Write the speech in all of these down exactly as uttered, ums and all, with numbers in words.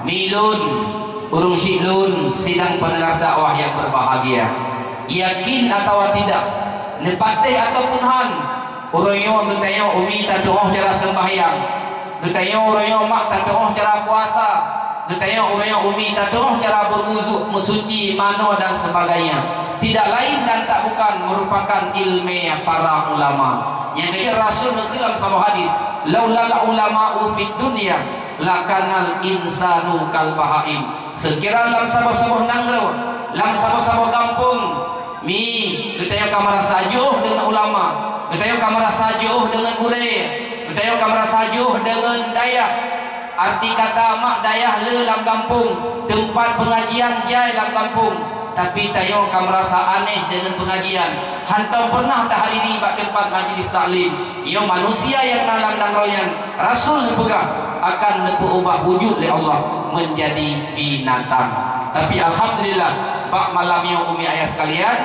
Mi lôn, ureuëng syiek lôn, sidang pendengar dakwah yang berbahagia. Yakin atawa tidak, neupatéh ataupun han, uroe nyoe geutanyoe umi tatuoh cara sembahyang, geutanyoe uroe nyoe mak tatuoh cara puasa, geutanyoe uroe nyoe umi tatuoh cara berwudu, meusuci, manoe dan sebagainya. Tidak lain dan tak bukan merupakan ilmu para ulama. Nyang geujak Rasul neukheun lam saboh hadis, "Laulal ulama'u fid dunya, lakanal insanu kal bahaim." Seukira lam saboh-saboh nanggroe, lam saboh-saboh gampông, mi, geutanyoe ka meurasa jiôh deungon ulama, geutanyoe ka meurasa jiôh deungon gurée, geutanyoe ka meurasa jiôh deungon dayah. Arti kata mak dayah le lam gampông, teumpat peungajian jai lam gampông. Tapi tanyoe ka meurasa aneh deungon peungajian. Hantom peureunah tahadiri bak teumpat majlis taklim. Nyoe manusia nyang na lam nanggroe nyan, Rasul neupeugah akan neupeuubah wujud lé Allah meunjadi binatang. Tapi alhamdulillah, bak malam nyoe umi ayah sekalian,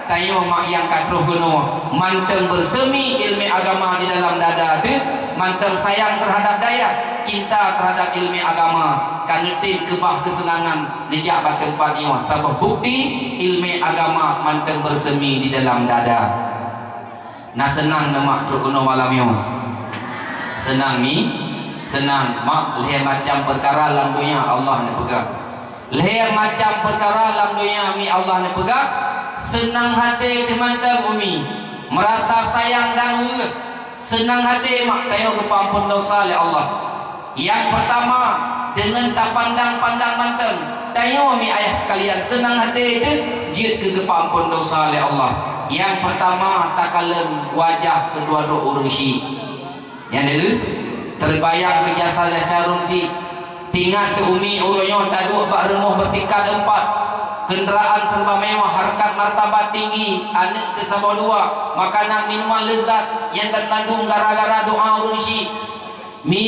tanyoe mak nyang ka troh keunoe mantong beurseumi ilmu agama di dalam dada teuh, mantong sayang terhadap dayah, cinta terhadap ilmu agama, ka neutem keubah keuseunangan neujak bak teumpat nyoe, saboh bukti ilmu agama mantong beurseumi di dalam dada. Na seunang neuh mak trok keunoe malam nyoe? Seunang mi? Seunang mak, lhée macam peukara lam donya Allah neupeugah. Lhée macam peukara lam donya mi Allah neupeugah, seunang até teuh mantong umi, meurasa sayang dan weueh. Seunang até mak tanyoe geupeuamphon desya lé Allah. Nyang peurtama, deungon tapandang-pandang mantong, tanyoe mi ayah sekalian seunang até teuh jeuet keu geupeuamphon desya lé Allah. Nyang peurtama, takalon wajah keudua droe ureuëng syiek. Nyang deuh, teubayang keu jasa-jasa ureuëng syiek. Teuingat keu umi uroe nyoe taduek bak rumoh beutingkat eumpat, keundaraan seureuba mewah, hareukat martabat tinggi, aneuëk teuh saboh dua, makanan minuman leuzat, nyang banmandum gara-gara doá ureuëng syiek. Mi,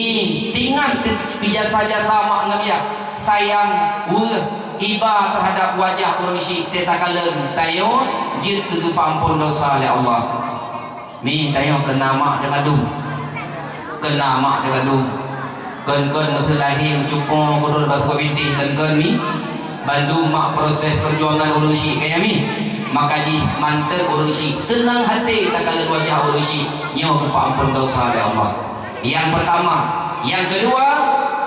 teuingat keu jasa-jasa mak ngon yah, sayang, weueh, iba teuhadap wajah ureuëng syiek teuh takalon, tanyoe jeuet keu geupeuamphon desya lé Allah. Mi, tanyoe keu na mak teuh mandum. Keu na mak teuh mandum. Kon-kon meuseu lahé meucupo keudroe bak saboh bintéh, kon-kon mi. Bandum mak proses peujuangan ureuëng syiek kaya mi. Maka jih mantong ureuëng syiek seunang até takalon wajah ureuëng syiek nyoe geupeuamphon desya lé Allah. Nyang peurtama, nyang keudua,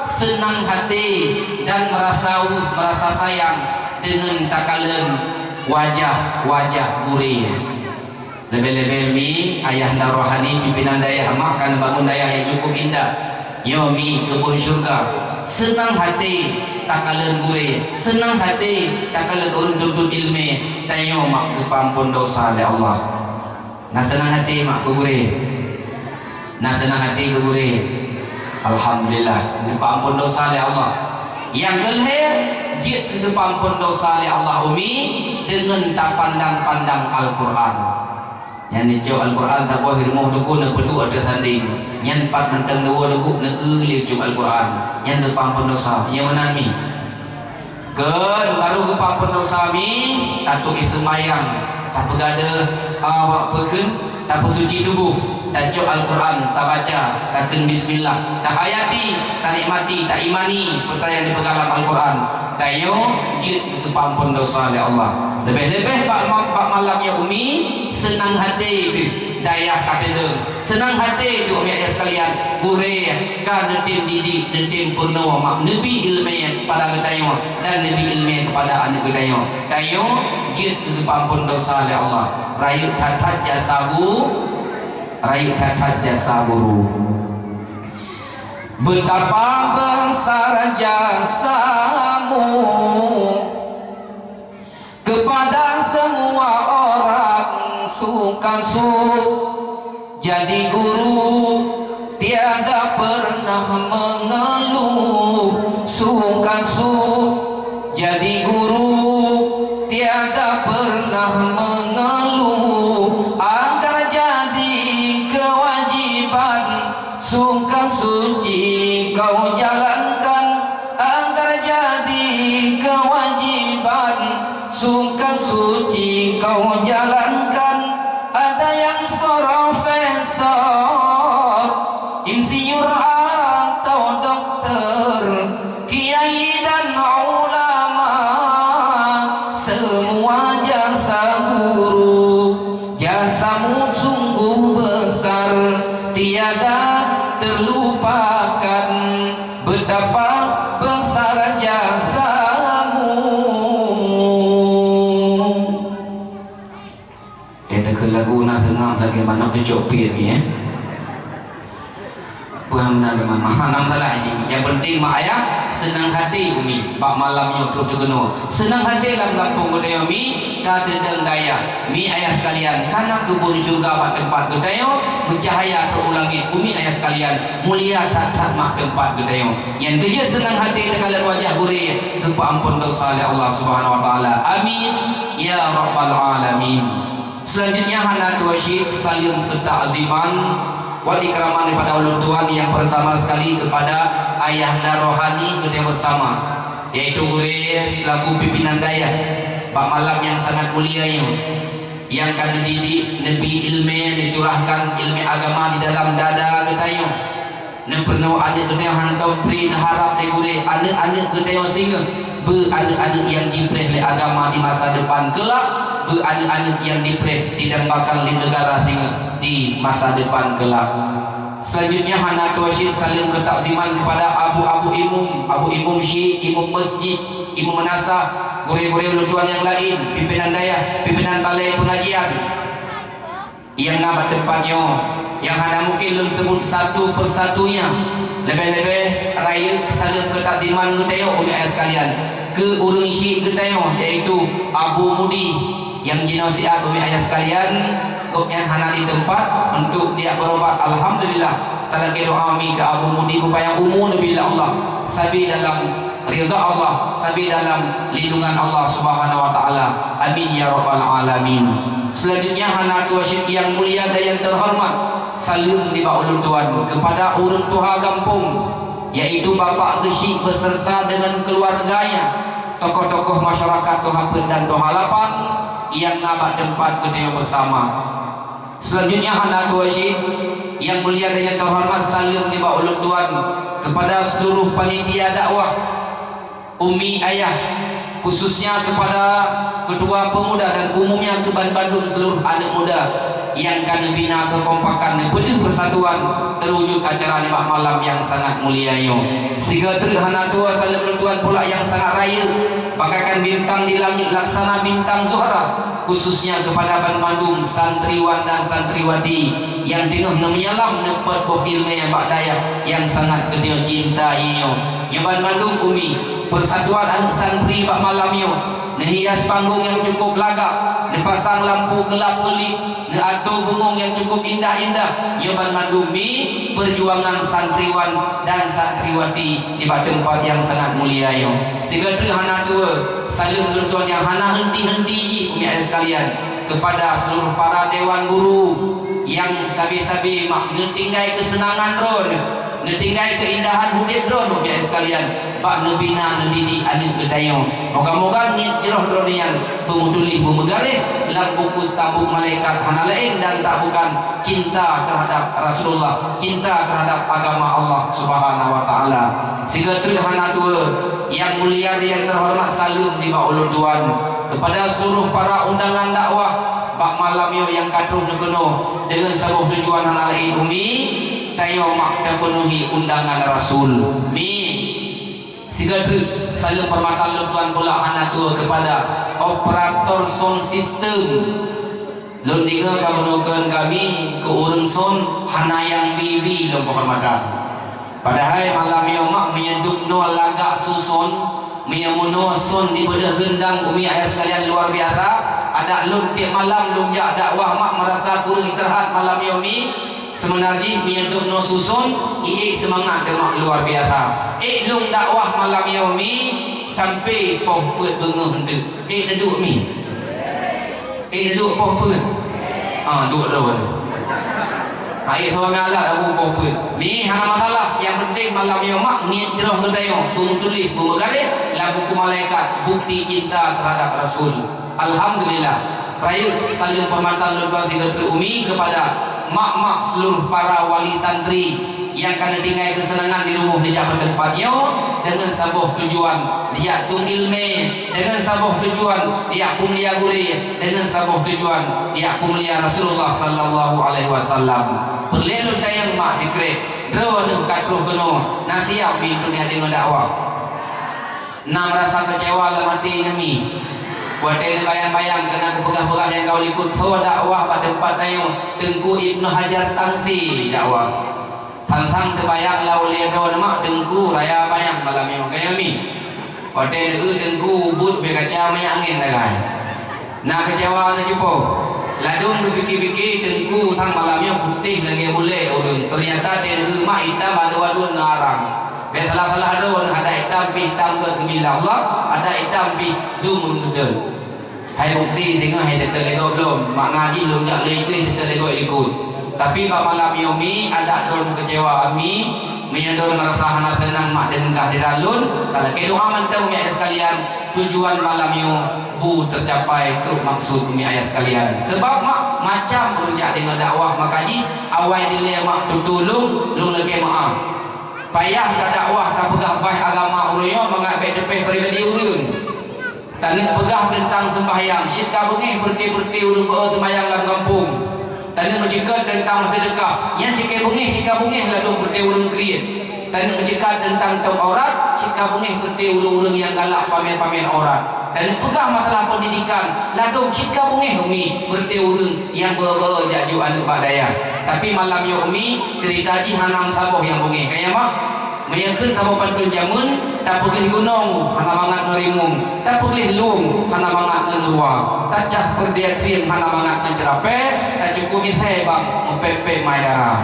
seunang até dan meurasa weueh, meurasa sayang deungon takalon wajah-wajah gurée. Leubeh-leubeh mi ayah nda rohani pimpinan dayah mak ka neubangun dayah nyang cukup indah. Nyoe mi keubon syeuruga. Seunang até takalon gurée, seunang até takalon ureuëng tuntut iéleumé, tanyoe mak geupeuamphon desya lé Allah. Na seunang até mak keu gurée? Na seunang até keu gurée? Alhamdulillah, geupeuamphon desya lé Allah. Nyang keulhée, jeuet keu geupeuamphon desya lé Allah umi deungon tapandang-pandang Al-Qur'an. Nyan neucok Al-Qur'an taboh i rumoh teungku neupeuduek ateueh sandeng. Nyan pat mantong neuwoe teungku neueu lé cok Al-Qur'an. Nyan geupeuamphon desya. Nyang meunan mi. Kheun barô geupeuamphon desya mi, tatuek seumayang, tapeugadôh, ah, peukheun, tapeusuci tuboh, tacok Al-Qur'an, tabaca, takheun bismillah, tahayati, tanikmati, taimani peue nyang teupeugah lam Al-Qur'an. Tanyoe jeuet geupeuamphon desya lé Allah. Leubeh-leubeh bak ma-, bak malam nyoe umi, seunang até teuh dayah ka teuleueng. Seunang até teuh umi ayah sekalian, gurée ka neutem didik, neutem peurunoe mak neubi iéleumé keupada geutanyoe dan neubi iéleumé keupada aneuëk geutanyoe. Tanyoe jeuet keu geupeuamphon desya lé Allah. Rayeuk that-that jasa gu-, rayeuk that-that jasa guru. Betapa besar jasamu kepada semua orang, suka su jadi guru tiada pernah mengeluh, suka su jadi guru tiada pernah mengeluh, agar jadi kewajiban suka suci kau jalankan, agar jadi kewajiban suka suci kau jalankan. Ada yang profesor, insinyur atau dokter, Kiai dan ulama, semua jasa guru, jasamu sungguh besar, tiada terlupakan, betapa besar jasamu. Dia takheun lagu na seungab lagèe manok teucok pit ni, eh. Peue hana teuma, hana masalah jih. Nyang penting mak ayah seunang haté Umi bak malam nyoe troh teukeunoe. Seunang haté lam gampông geutanyoe Mi ka teudong dayah. Mi ayah sekalian, kana keubon syeuruga bak teumpat geutanyoe, meucahya troh u langét. Umi ayah sekalian, mulia that-that mak teumpat geutanyoe. Nyan keuh jeuet seunang haté takalon wajah gurèe, geupeuamphon desya lé Allah Subhanahu wa Taala. Amin ya rabbal alamin. Selanjutnya hana tuwoe cit saleuem keutakziman wal ikraman daripada ulôn tuan yang pertama sekali kepada ayahanda rohani geutanyoe bersama, yaitu gurèe selaku pimpinan dayah bak malam nyang sangat mulia nyoe, nyang ka neudidik, neubri ileumèe, neucurahkan ileumèe agama di dalam dada geutanyoe. Neupeurunoe aneuk geutanyoe hantom pri neuharab lé gurèe aneuk-aneuk geutanyoe singoh beu aneuk-aneuk nyang jipreh lé agama di masa depan keulak, beu aneuk-aneuk nyang jipreh didambakan lé neugara singoh di masa depan keulak. Selanjutnya hana tuwoe cit saleuem keutakziman kepada abu-abu imum, abu imum syik, imum masjid, imum meunasah, gurèe-gurèe ulôn tuan nyang laén, pimpinan dayah, pimpinan balai peungajian. Nyang na bak teumpat nyoe, nyang hana mungken lôn seubut satu persatunya, leubeh-leubeh rayeuk saleuem keutakziman geutanyoe, Umi ayah sekalian, keu ureueng syik geutanyoe, yaitu Abu Mudi nyang jinoe siat, Umi ayah sekalian. Gobnyan hana di teumpat untuk diajak berobat. Alhamdulillah, talakèe doa Mi keu Abu Mudi beupanyang umu neubri lé Allah, sabe dalam ridha Allah, sabe dalam lindungan Allah Subhanahu wa Taala. Amin ya rabbal alamin. Selanjutnya hana tuwoe cit yang mulia dan yang terhormat, saleuem nibak ulôn tuan kepada ureueng tuha gampông, yaitu Bapak Geuchik beserta dengan keluarganya, tokoh-tokoh masyarakat Toha Peuet dan Toha Lapan yang na bak teumpat geutanyoe bersama. Selanjutnya hana tuwoe cit yang mulia dan yang terhormat, saleuem nibak ulôn tuan kepada seluruh panitia dakwah, umi ayah, khususnya kepada ketua pemuda dan umumnya keu ban bandum seluruh aneuk muda nyang ka neubina keukompakan, neupeudeuh persatuan, teuwujud acara nibak malam nyang sangat mulia nyoe. Sigoe treuk hana tuwoe saleuem ulôn tuan pula nyang sangat rayeuk, bagaikan bintang di langit laksana bintang Zuhra, khususnya kepada ban mandum santriwan dan santriwati nyang teungoh neumeujalan neupot boh ileumèe bak dayah nyang sangat geutanyoe cintai nyoe. Nyoe ban mandum umi, persatuan aneuk santri bak malam nyoe, neuhias panggong nyang cukup lagak, neupasang lampu keulap-keulip, neuatoe bungong nyang cukup indah-indah, nyoe ban mandum mi perjuangan santriwan dan santriwati nibak teumpat nyang sangat mulia nyoe. Sigoe treuk hana tuwoe, saleuem ulôn tuan nyang hana henti-henti jih, umi ayah sekalian, kepada seluruh para dewan guru nyang sabe-sabe mak neutinggai keuseunangan droeneuh, neutinggai keuindahan udeb droeneuh, umi ayah sekalian, bak neubina neudidik aneuk geutanyoe. Moga-moga niet jroh droeneuh nyan beumeutuléh beumeugaréh lam buku seutabok malaikat hana laén dan tak bukan cinta terhadap Rasulullah, cinta terhadap agama Allah Subhanahu wa Taala. Sigoe treuk hana tuwoe, nyang mulia dan nyang teuhoreumat, saleuem nibak ulôn tuan kepada seluruh para undangan dakwah bak malam nyoe nyang ka troh neukeunoe deungon saboh tujuan hana laén, umi, tanyoe mak tapeunuhi undangan Rasul. Mi. Sigoe treuk, saleuem peuhormatan lôn tuan pula hana tuwoe kepada operator sound system. Lôn deungoe kamoe nukon kami keu ureueng sound hana nyang bi-bi lôn peuhormatan. Padahai malam nyoe mak meunyoe duek noe lagak su sound, meunyoe meunoe sound dibeudôh geundang, umi ayah sekalian, luar biasa. Adak lôn tiep malam lôn jak dakwah mak meurasa kureueng istirahat malam nyoe mi. Seubeuna jih meunyoe duek noe su sound, i ék seumangat teuh mak luar biasa. Ék lôn dakwah malam nyoe mi sampai poh peuet beungoh eunteuk. Ék neuduek mi. Eh, duek poh peuet. Ah, duek droe. Hai, soe nyang alah lagu poh peuet. Mi hana masalah, nyang penting malam nyoe mak niet jroh geutanyoe, beumeutuléh, beumeugaréh lam buku malaikat, bukti cinta terhadap Rasul. Alhamdulillah. Rayeuk saleuem peuhormatan lôn tuan sigoe treuk umi kepada mak-mak seluruh para wali santri. Nyang ka neutinggai keuseunangan di rumoh neujak bak teumpat nyoe deungon saboh tujuan neujak tueng ileumèe, deungon saboh tujuan neujak peumulia gurèe, deungon saboh tujuan neujak peumulia Rasulullah sallallahu alaihi wasallam. Peureulèe lôn tanyong mak sikrék, droeneuh ka troh keunoe na siap pih keu neudeungoe dakwah? Na meurasa keucewa lam até nyan mi? Watèe neubayang-bayang keunan geupeugah-peugah nyang ka u likot, soe dakwah bak teumpat tanyoe, Teungku Ibnu Hajar Tamsi dakwah. Sang-sang teubayang lam ulèe droeneuh mak Teungku raya panyang malam nyoe, ka nyan mi? Watèe neueu Teungku ubit ubé kaca minyeuk angèn sagai. Na keucewa na cupo. Ladôm geupike-pike Teungku sang malam nyoe putéh lagèe bulèe ureueng. Teunyata watèe neueu mak itam adu-adu ngon arang. Bèk salah-salah droeneuh, adak itam pih itam gèt geumilah Allah, adak itam pih dum ureueng seudeueng. Hai bukti singoh hai seutôt lé gob lom, makna jih lôn jak lé Iblih seutôt lé gob likot. Tapi bak malam nyoe mi adak droeneuh keucewa mi, meunyoe droeneuh meurasa hana seunang mak deungon keuhadiran lôn, ka lakèe doa mantong mi ayah sekalian. Tujuan malam nyoe bu teucapai trok maksud mi ayah sekalian. Seubab mak macam ureueng jak deungon dakwah maka jih awai dilèe mak tutulông lôn lakèe meu'ah. Payah tadakwah tapeugah paih agama ureueng nyoe mangat bèk teupèh pribadi ureueng. Taneuk peugah teuntang seumbahyang, cit ka beungèh peureuté-peureuté ureueng beu-o seumayang lam gampông. Taneuk meuceukat teuntang meuseudeukah, nyan cit ka beungèh, cit ka beungèh ladôm peureuté ureueng kriet. Taneuk meuceukat teuntang tôb aurat, cit ka beungèh peureuté ureueng-ureueng nyang galak pamèn-pamèn aurat. Taneuk peugah masalah peundidikan, ladôm cit ka beungèh umi peureuté ureueng nyang beu-o-beu jak jok aneuk bak dayah. Tapi malam nyoe umi, ceurita jih hana meusaboh nyang beungèh. Ka nyan mak? Meunyoe kheun saboh pantôn jameun, tapeugleh gunong hana mangat ngon rimueng, tapeugleh lueng hana mangat ngon luwa, tacah peureudèe trieng hana mangat ngon ceurapèe, tacukup misèe bang meupèk-pèk mai dara.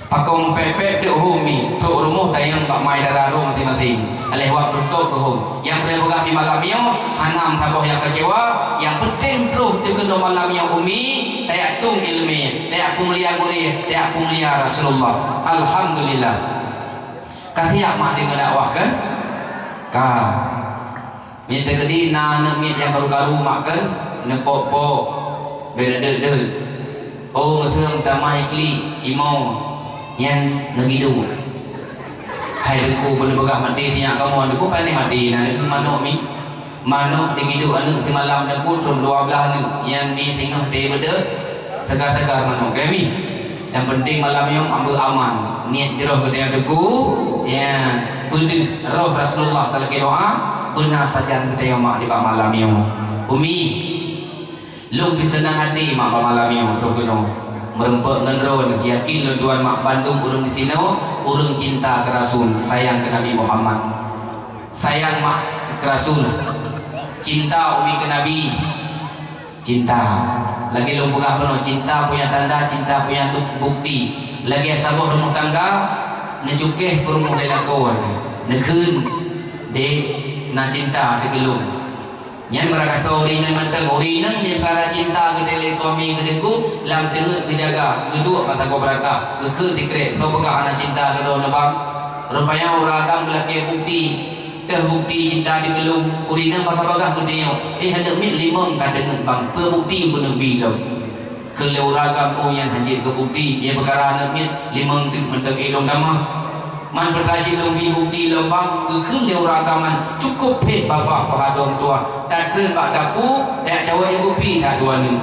Pakon meupèk-pèk, trok hom mi, trok rumoh tanyong bak mai dara droe maséng-maséng. Aléh wak tutôp keu hom. Nyang peureulèe peugah di malam nyoe, hana meusaboh nyang keucewa, nyang peunteng troh teukeunong malam nyoe umi, tajak tueng ileumèe, tajak peumulia gurèe, tajak peumulia Rasulullah. Alhamdulillah. Ka siap mak deungon dakwah kan? Ka. Meunyoe teukeudi na aneuk miet nyang karu-karu mak kan, neupok-pok, bèk neudeuek-deuek. Oh, meuseuem tamah iklik, imo, nyan neugiduek. Hai Teungku, beuneupeugah maté sinyak kamoe, Teungku, pane maté na, Teungku, manok mi. Manok digiduek aneuk simalam Teungku, trok dua blaih aneuk, nyan mi singoh teubeudeuh, sagar-sagar manok, ka mi. Nyang peunteng malam nyoe ambeu aman, niet jroh geutanyoe Teungku, ya, peudeuh roh Rasulullah talakèe doa, beuna sajan geutanyoe mak nibak malam nyoe. Umi, Lôn pih seunang até mak bak malam nyoe troh keunoe. Meureumpok ngon droeneuh, yakin lôn tuan mak bandum ureueng disinoe, ureueng cinta keu Rasul, sayang keu Nabi Muhammad. Sayang mak keu Rasul. Cinta umi keu Nabi. Cinta. Lagèe lôn peugah bunoe, cinta punya tanda, cinta punya tu-, bukti. Lagèe saboh rumoh tangga, neucukéh peurumoh lé lakoe. Neukheun, "Dek, na cinta teukeulông." Nyan meurakasoe ureueng inong mantong. Ureueng inong nyang ka cinta geutanyoe lé suami geuh Teungku, lam teungeut geujaga, geuduek bak sagoe beurakah, geukheun sikrek, soe peugah hana cinta keu droeneuh bang? Rupanya ureueng agam geulakèe bukti. Teuh bukti cinta teukeulông, ureueng inong bagaih-bagaih geutanyoe. Eh, aneuk miet limong ka teungeut bang, peue bukti peuneuk bi lom? Kheun lé ureueng agam, "Oh, nyan hana jeuet keu bukti, nyan peukara aneuk miet limong teuk mantong ék lôn tamah." Man peue cit lôn bi bukti lom bang, geukheun lé ureueng agam nyan, "Cukôp phét babah peuhadôm tuha, tatreun bak dapu, tajak cawét kupi that dua neuk."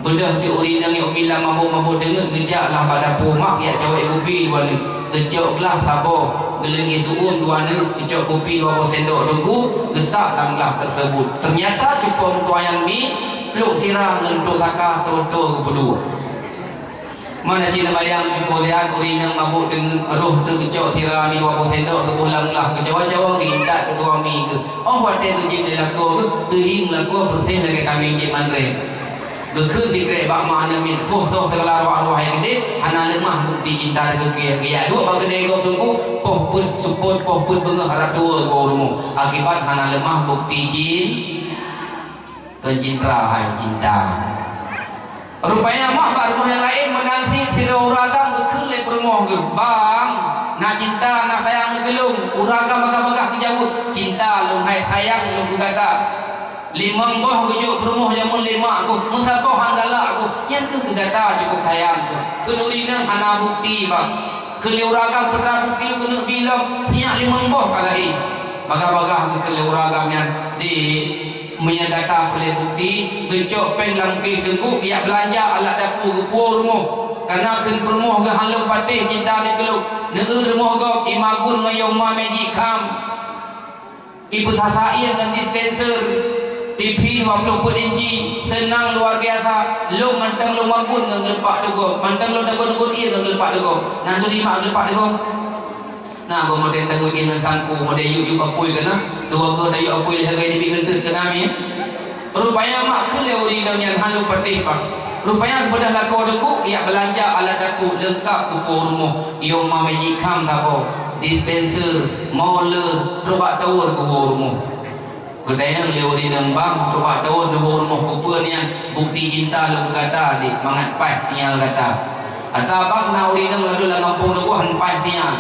Beudôh teuk ureueng inong nyang umi lam mabök-mabök teungeut geujak lah bak dapu mak, jak cawét kupi dua neuk, geucok glah saboh, geuleungi seu-uem dua neuk, geucok kupi dua boh sendok Teungku, geusak lam glah teuseubut. Teunyata cupo meutuah nyan mi, pluek sira ngon pluek saka, toe-toe geupeudua. Mana cit neubayang cupo siat ureueng inong mabök teungeut, roh teuk geucok sira mi dua boh sendok geuboh lam glah, geucawa-cawa geuintat keu suami geuh. Oh watèe geujieb lé lakoe geuh, teuhieng lakoe beureuséh lagèe kambeng jieb mandré. Geukheun sikrek bak mak aneuk miet, "Phoh soh seugala ruah-ruah nyang keudéh, hana leumah bukti cinta teugeukheun." Geujak duek bak keude gob Teungku, poh peuet seupôt, poh peuet beungoh rab tuwoe gob rumoh. Akibat hana leumah bukti cin-, Keu cinta hai cinta. Rupanya mak bak rumoh nyang laén meunan cit sidroe ureueng agam geukheun lé peurumoh geuh, "Bang, na cinta, na sayang keu lôn." Ureueng agam bagaih-bagaih geujaweueb, "Cinta lôn hai sayang lôn keu gata." Limong boh geujok peurumoh jameun lé mak ku, meusaboh han galak ku, nyan keuh keu gata cukup sayang ku. Kheun ureueng inong hana bukti, bah. Kheun lé ureueng agam peue bukti keuneuk bi lom, nyak limong boh ka lahé. Bagah-bagah geukheun lé ureueng agam nyan, "Dek, meunyo gata peureulée bukti, geucok péng lam keuh teungku, jak beulanja alat dapu geupuwoe rumoh. Kana kheun peurumoh geuh han lôn patéh cinta neu keu lôn, neu rumoh gob imagun ngon yoma magic kham." Ipeusasa ié ngon dispenser, T V dua puluh peuet inci, seunang luar biasa. Lôn mantong lôn magun ngon geulepak teugom, mantong lôn tagun-tagun ié ngon geulepak teugom. Nan turi mak geulepak teugom. Nah, gom model tagun ié ngon sangku, model yuk-yuk apui keunan. Dua go tayuk apui lé sagai dibi geunteut keunan, ya. Rupanya mak kheun lé ureueng inong nyan han lôn patéh, bah. Rupanya geubeudôh lakoe teungku, jak beulanja alat dapu leungkap keupuwoe rumoh. Yoma magic kham saboh, dispenser, moler, trok bak tower keupuwoe rumoh. Geutanyong lé ureueng inong, "Bang, trok bak tower keupuwoe rumoh keupeue nyan?" "Bukti cinta lôn keu gata, Dek, mangat paih sinyal gata." Ata bang na ureueng inong ladôm lam gampông teungku han paih sinyal.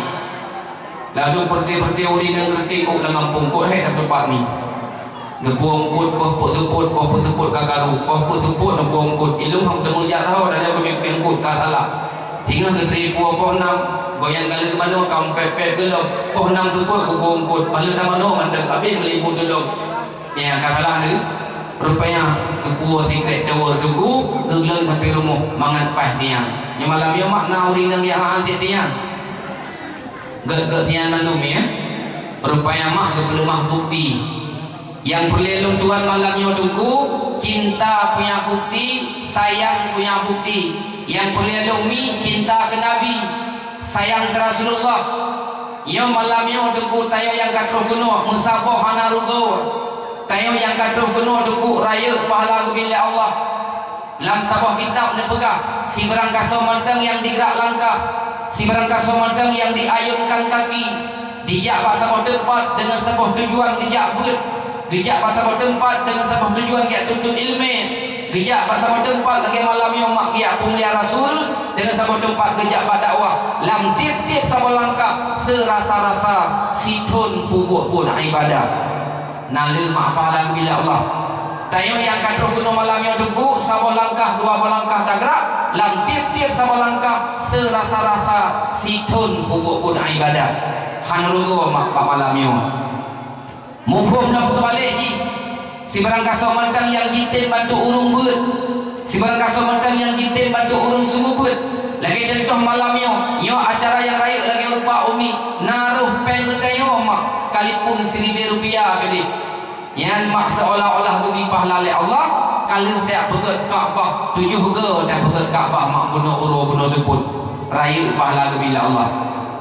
Ladôm peureté-peureté ureueng inong kritik lam gampông, kok hék na teumpat mi. Neupuwoe eungkôt, poh peuet seupôt, poh peuet seupôt ka karu, poh peuet seupôt neupuwoe eungkôt. Ilôn hom teumeuJak saho, dan nyoe keumiet-keumiet eungkôt ka salah. Singoh geutri puwoe poh nam, goyang ka lheueh manoe ka pép-pép geulom. Poh nam seupôt geupuwoe eungkôt, ban lheueh tamanoe mantong, abéh meulibur geulom. Nyang ka salah lé. Rupanya geupuwoe sikrek tower teungku, geugleueng sampoe rumoh mangat paih siang. Nyoe malam nyoe mak na ureueng inong nyang han tiep siang. Gét-gét siang mandum, ya. Rupanya mak geupeuleumah bukti. Nyang peureulée lôn tuan malam nyoe teungku, cinta punya bukti, sayang punya bukti. Nyang peureulée lôn mi, cinta keu Nabi, sayang keu Rasulullah. Nyoe malam nyoe teungku, tanyoe nyang ka troh keunoe, meusaboh hana rugoe. Tanyoe nyang ka troh keunoe teungku, rayeuk pahala geubri lé Allah. Lam saboh kitab neupeugah, sibarang kasoe mantong nyang digrak langkah, sibarang kasoe mantong nyang diayunkan kaki, dijak bak saboh teumpat deungon saboh tujuan geujak beuet, geujak bak saboh teumpat deungon saboh tujuan geujak tuntut ileumèe, geujak bak saboh teumpat lagèe malam nyoe mak geujak peumulia Rasul, deungon saboh teumpat geujak bak dakwah. Lam tiep-tiep saboh langkah seurasa-rasa sithôn peubuet buet ibadah. Na le mak pahala geubri lé Allah. Tanyoe nyang ka troh keunoe malam nyoe teungku, saboh langkah, dua boh langkah tagrak, lam tiep-tiep saboh langkah seurasa-rasa sithôn peubuet buet ibadah. Hana rugoe mak bak malam nyoe. Muphom lom seubalek jih, sibarang kasoe mantong nyang jitem bantu ureueng beuet. Sibarang kasoe mantong nyang jitem bantu ureueng seumeubeuet. Lagèe contoh malam nyoe, nyoe acara nyang rayeuk lagèe rupa umi, na roh péng geutanyoe mak, sekalipun siribèe rupiah keudéh. Nyan mak seolah-olah geubri pahala lé Allah, ka lheueh tajak peugèt Ka'bah, tujoh go tajak peugèt Ka'bah mak bunoe uroe bunoe seupôt. Rayeuk pahala geubri lé Allah.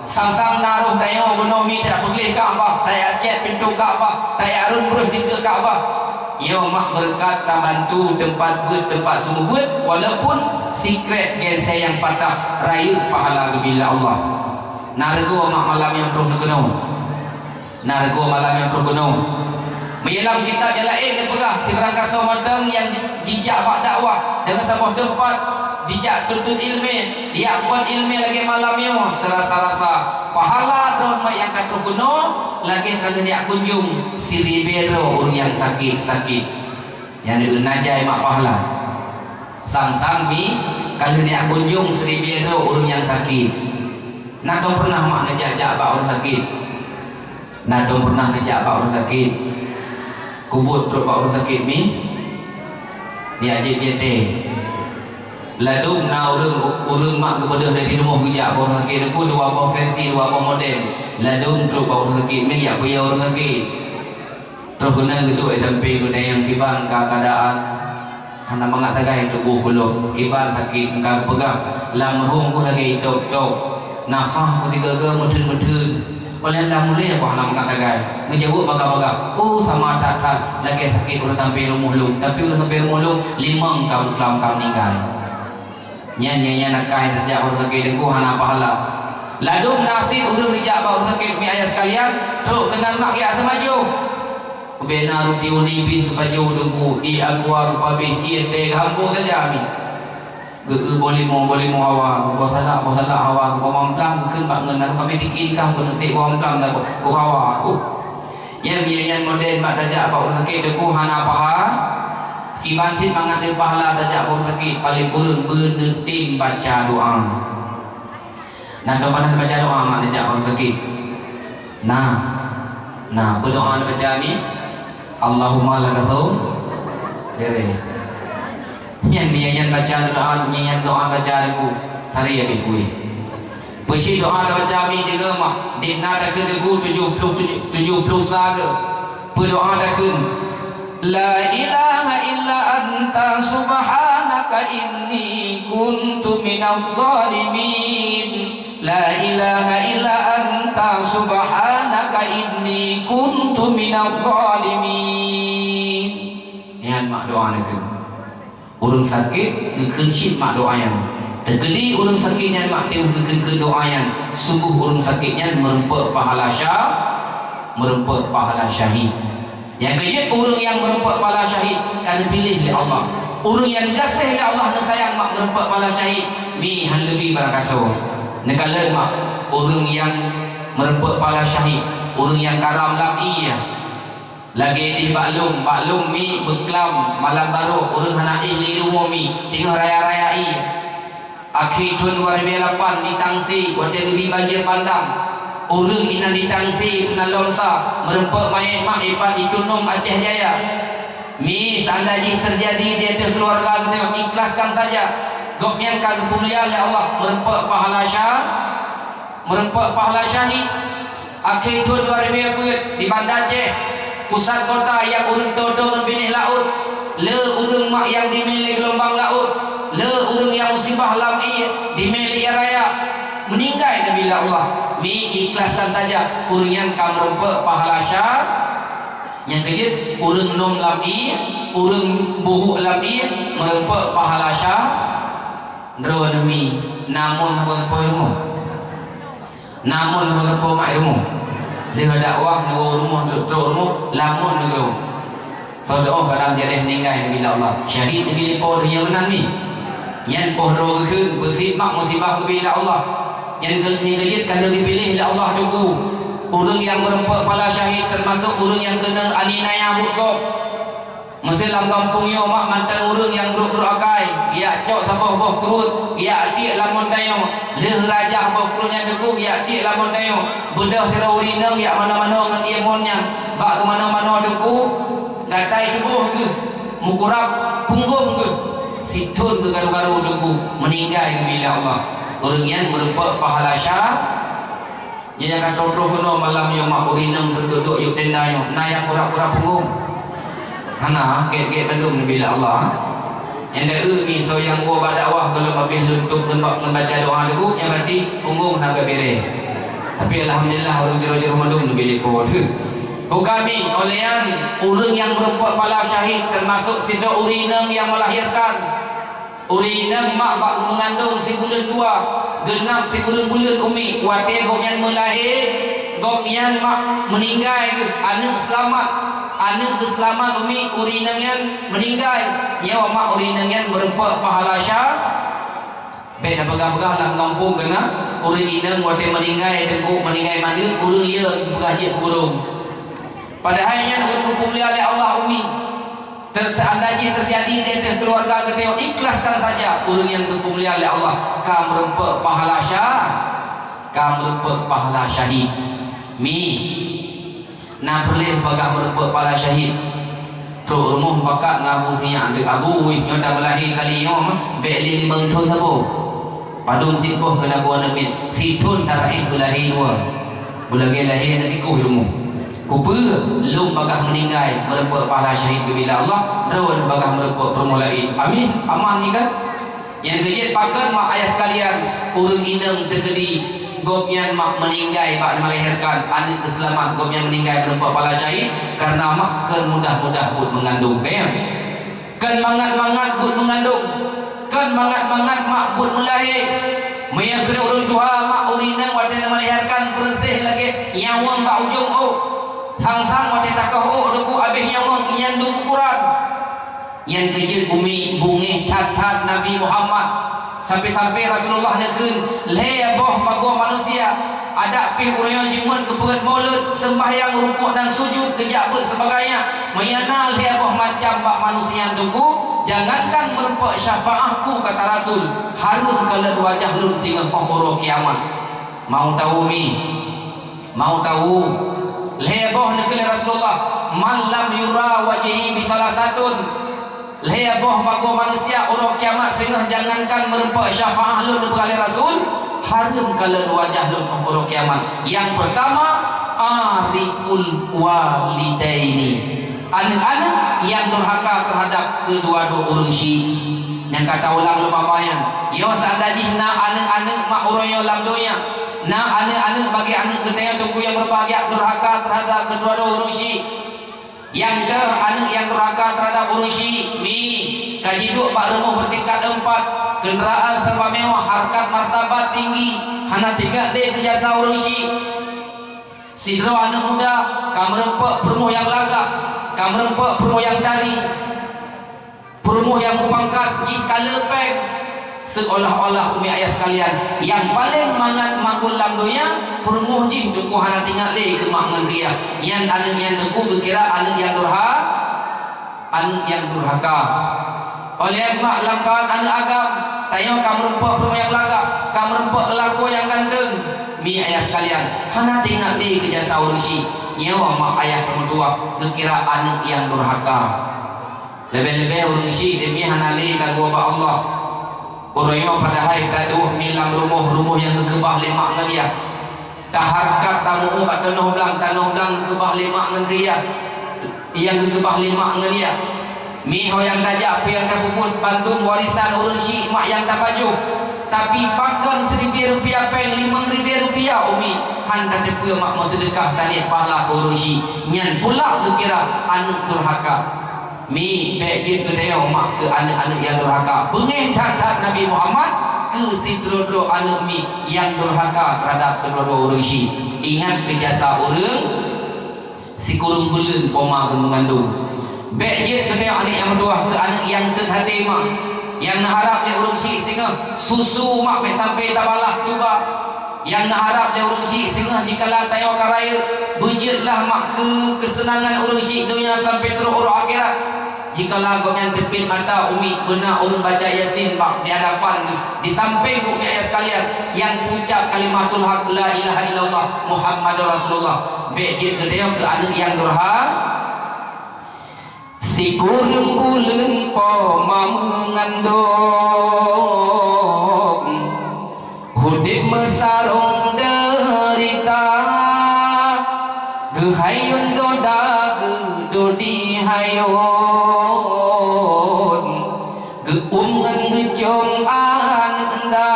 Sang-sang na roh tanyoe bunoe mi tajak peugleh Ka'bah, tajak cèt pintoe Ka'bah, tajak rhön breuh dikeue Ka'bah. Nyoe mak beureukat tabantu teumpat beuet, teumpat seumeubeuet, walaupun sikrek gèsèe nyang patah, rayeuk pahala geubri lé Allah. Na reugoe mak malam nyoe troh neukeunoe. Na reugoe malam nyoe troh keunoe. Meunyo lam kitab nyang laén neupeugah, sibarang kasoe mantong nyang ji-, jijak bak dakwah deungon saboh teumpat, jijak tuntut ileumèe, jijak peubuet ileumèe lagèe malam nyoe, seurasa-rasa pahala droe mak nyang ka troh keunoe lagèe ka lheueh neujak kunjong siribèe droe ureueng nyang sakét-sakét. Nyan na jai mak pahala. Sang-sang mi ka lheueh neujak kunjong siribèe droe ureueng nyang sakét. Na tom pernah mak neujak-jak bak ureueng sakét? Na tom pernah neujak bak ureueng sakét? Kubuet trok bak ureueng sakét mi? Neujak jieb jitée. Ladôm na ureueng, ureueng mak geubeudôh dari rumoh geujak bak ureueng sakét, teungku dua boh versi, dua boh model. Ladôm trok bak ureueng sakét mi, jak peuyôh ureueng sakét. Troh keunan geuduek sampoe geuneuk nyang kiban ka keuadaan hana mangat sagai tuboh gohlom, kiban sakét, ka geupeugah lam rhueng keuh lagèe itôb-tôb, nafah keuh sigoe-goe meutheun-meutheun. Óh lheueh lam ulèe keuh hana mangat sagai, geujaweueb bagah-bagah, "Oh, sama that-that lagèe sakét ureueng sampoe rumoh lôn, tapi ureueng sampoe rumoh lôn limong ka muklam ka meuninggai." Nyan, nyan, nyan akai neujak bak ureueng sakét teungku hana pahala. Ladôm na cit ureueng neujak bak ureueng sakét mi ayah sekalian, trok keunan mak geujak seumajoh. Ubena ruti uni pih geupajoh teungku, ié aqua geupabéh, ié teh geuhambôh saja mi. Geu-eu boh limong, boh limong hawa, boh salak, boh salak hawa, boh mamplam geukheun bak ngon, na ka meusikin kah keuneuk sép boh mamplam dah boh hawa. Uh. Nyan, nyan, nyan model bak tajak bak ureueng sakét, Teungku, hana paha. Kiban cit mangat teupahala tajak bak ureueng sakét, paléng kureueng beuneutem baca doa. Nah, teuma na baca doa mak neujak bak ureueng sakét. Nah. Nah, peue doa neubaca ni? Allahumma laka shaum. Dere. Nyan, nyan, nyan baca doa, nyan, nyan doa baca Teungku. Sari habéh kueh. Peucit doa neubaca mi deungon mak. Di na takheun Teungku tujoh ploh tujoh, tujoh ploh sa geu. Peue doa takheun? La ilaha illa anta subhanaka inni kuntu minadh dhalimin. La ilaha illa anta subhanaka inni kuntu minadh dhalimin. Nyan mak doa neukheun. Ureueng sakét geukheun cit mak doa nyan. Teukeudi ureueng sakét nyan mak teuh geukheun-kheun doa nyan, sunggoh ureueng sakét nyan meureumpok pahala sya-, meureumpok pahala syahid. Nyang keujeuet, ureueng nyang meureumpok pahala syahid ka neupiléh lé Allah. Ureueng nyang gaséh lé Allah, neusayang mak meureumpok pahala syahid, mi han geubi barangkasoe. Neukalon mak, ureueng nyang meureumpok pahala syahid, ureueng nyang karam lam ié. Lagée dih bak lôn, bak lôn mi beuklam malam barôh, ureueng hana éh lé rumoh mi, teungoh raya-raya ié. Akhé thôn dua ribée lapan di Tangse, watée geubi banjir bandang, ureueng inan di Tangse peunan lom sa meureumpok manyét mak ipat di Tunum Aceh Jaya. Mi, seandai jih teujadi di ateueh keuluwarga geutanyoe, ikhlaskan saja. Gobnyan ka geupeumulia lé Allah, meureumpok pahala sya-, meureumpok pahala syahid. Akhé thôn dua ribée peuet di Banda Aceh, pusat kota nyang ureueng toe-toe ngon binéh laôt, le ureueng mak nyang dimé lé geulombang laôt, le ureueng nyang musibah lam ié dimé lé ié raya, meuninggai neubi lé Allah. Mi, ikhlaskan saja, ureueng nyan ka meureumpok pahala sya-, nyang keujeuet, ureueng nöm lam ié, ureueng buhuk lam ié, meureumpok pahala sya-, droe neumi, namun hana po rumoh. Namun meureumpok mak rumoh. Lheueh dakwah neuwoe rumoh, trok rumoh, lamun neugroe. Soe teu'oh kadang jadeh meuninggai neubi lé Allah. Syahid neubi lé Po, donya meunan mi. Nyan poh droe geukheun, beusit mak musibah geubi lé Allah. Nyan keu-, nyan keujeuet ka lheueh geupiléh lé Allah Teungku. Ureueng nyang meureumpok pahala syahid teumasok ureueng nyang keunong aniaya buet gob. Meusé lam gampông nyoe mak mantong ureueng nyang brok-brok akai, geujak cok saboh boh kruet, geujak tiek lam montanyoe, lheueh rajah boh kruet nyan Teungku geujak tiek lam montanyoe, beudôh sidroe ureueng inong jak manoe-manoe ngon ié mon nyan, bak geumanoe-manoe Teungku, gatai tuboh geuh, meukurab punggong geuh, sithon geuh karu-karu Teungku, meuninggai geubi lé Allah. Ureueng nyan meureumpok pahala sya-, Nyan nyang ka troh-troh keunoe malam nyoe mak ureueng inong duek-duek yôk tenda nyoe, na nyang pura-pura punggong? Hana, gét-gét bandum neubi lé Allah. Nyang deuh mi soe nyang woe bak dakwah gohlom habéh lôn tôb ngon ba-, ngon baca doa Teungku, nyan berarti punggong hana geubereh. Tapi alhamdulillah ureueng jroh-jroh mandum neubi lé Po teuh. Buka mi, oleh nyan ureueng nyang meureumpok pahala syahid teumasok sidroe ureueng inong nyang meulahirkan. Ureueng inong mak bak geumeungandong sibuleuen dua, geunab sikureueng buleuen umi, watée gobnyan meulahé, gobnyan mak meuninggai geuh, aneuëk seulamat, aneuëk geuseulamat umi, ureueng inong nyan meuninggai, nyoe mak ureueng inong nyan meureumpok pahala sya-, bék tapeugah-peugah lam gampông keunan, ureueng inong watée meuninggai teungku meuninggai mandum, ureueng yue peugah jeuet keu burông. Padahai nyan ureueng geupeumulia lé Allah umi. Teu-, seandai jih teujadi di ateueh keuluwarga geutanyoe, ikhlaskan saja, ureueng nyang geupeumulia lé Allah ka meureumpok pahala sya-, ka meureumpok pahala syahid. Mi, na peureulée bagah meureumpok pahala syahid. Trok rumoh pakat ngon abu sinyak, "Abu, uih nyoe tameulahé kali nyoe, bék lé limong thon saboh." Padum sipoh keunan aneuk miet, sithon taraéh beulahé dua. Beulagée lahé aneuk tikoh rumoh. Kupeue? Lôn bagah meuninggai meureumpok pahala syahid geubila Allah, droe bagah meureumpok peurumoh laén. Amin. Aman nyan kan? Nyang keujeuet pakon mak ayah sekalian, ureueng inong teukeudi gobnyan mak meuninggai bak meulahirkan aneuk teuseulamat, gobnyan meuninggai meureumpok pahala syahid, kareuna mak kon mudah-mudah buet meungandong. Ka nyan? Kon mangat-mangat buet meungandong, kon mangat-mangat mak buet meulahé. Meunyoe keuneuk ureueng tuha mak ureueng inong watée na meulahirkan peureuseh lagée nyawöng bak ujong ôk. Sang-sang watée takoh ôk teungku abéh nyawöng, nyan dum ukuran. Nyan keujeuet bumi bungéh that-that Nabi Muhammad. Sampai-sampai Rasulullah neukheun lhée boh pagoe manusia, Adak pih ureuëng nyoe jimuet keu peugét mulod, seumbahyang, rukuk dan sujud, geujak beuet seubagainya. Meunyo na lhée boh macam bak manusia nyan teungku, jangankan meurumpok syafaah ku, kata Rasul, hareuem kalon wajah lôn singoh óh uroe kiamat. Mau tahu mi? Mau tahu? Lhée boh neukheun lé Rasulullah, "Man lam yura wajhi bi salasatun." Lhée boh pagoe manusia uroe kiamat singoh jangankan meurumpok syafaah lôn, neupeugah lé Rasul, hareuem kalon wajah lôn uroe kiamat. Nyang peurtama, ariqul walidaini. Aneuëk-aneuëk nyang durhaka teuhadab keudua-dua ureuëng syiek. Nyang ka taulang lom bak nyan, nyoe seandai jih na aneuëk-aneuëk mak uroe nyoe lam donya, na aneuëk-aneuëk bagi aneuëk geutanyoe teungku nyang beubahgia durhaka teuhadab keudua-dua ureuëng syiek. Nyang deuh aneuëk nyang durhaka teuhadab ureuëng syiek, mi, ka jiduek bak rumoh beutingkat eumpat, keundaraan serba mewah, harkat martabat tinggi, hana teuingat lé keu jasa ureuëng syiek. Sidroe aneuëk muda ka meurumpok peurumoh nyang lagak, ka meurumpok peurumoh nyang tari, peurumoh nyang meupangkat, jih ka leupeng. Seolah-olah umi ayah sekalian, nyang paleng mangat manggol lam donya, peurumoh jih teungku hana teuingat lé keu mak ngon keu yah. Nyan aneuëk nyan teungku geukira aneuëk nyang durha-, aneuëk nyang durhaka. Óh lheueh mak lam kawan aneuëk agam, tanyoe ka meurumpok peurumoh nyang lagak, ka meurumpok lakoe nyang ganteng. Mi ayah sekalian, hana teuingat lé keu jasa ureuëng syiek. Nyoe mak ayah teumeutuwah geukira aneuëk nyang durhaka. Leubeh-leubeh ureuëng syiek demi hana lé ka geuwoe bak Allah. Uroe nyoe padahai taduek mi lam rumoh, rumoh nyang geukeubah lé mak ngon yah. Taharkat tamu'ue bak tanoh blang, tanoh blang geukeubah lé mak ngon keu yah. Nyang geukeubah lé mak ngon yah. Mi ho nyang tajak peue nyang tapeubuet, bandum warisan ureuëng syiek mak nyang tapajoh. Tapi pakon siribèe rupiah péng, limong ribèe rupiah umi, han tateupeue mak meuseudeukah taniet pahala keu ureuëng syiek. Nyan pula geukira aneuëk durhaka. Mi, bék jeuet geutanyoe mak keu aneuëk-aneuëk nyang durhaka. Beungéh that-that Nabi Muhammad keu sidroe-droe aneuëk mi nyang durhaka teuhadab keudua-dua ureuëng syiek. Ingat keu jasa ureuëng sikureueng buleuen poma geumeungandong. Bék jeuet geutanyoe aneuëk nyang meutuwah keu aneuëk nyang teuh até mak, nyang neuharab lé ureuëng syiek singoh susu mak bék sampai tabalah tuba. Nyang neuharab lé ureuëng syiek singoh jikala tanyoe ka rayeuk, beujeuetlah mak keu keuseunangan ureuëng syiek donya sampai trok uroe akhirat. Jikala gobnyan teubiet mata umi beuna ureuëng baca Yasin bak di hadapan geuh, di sampéng geuh umi ayah sekalian, nyang peuucap kalimatul haq, la ilaha illallah Muhammadur Rasulullah. Bék jeuet geutanyoe keu aneuëk nyang durha-, Sikureueng buleuen poma meungandong, udeb meusarong deurita, geuhayôn doda geudodi hayôn, geuuem ngon geucom aneuëk nda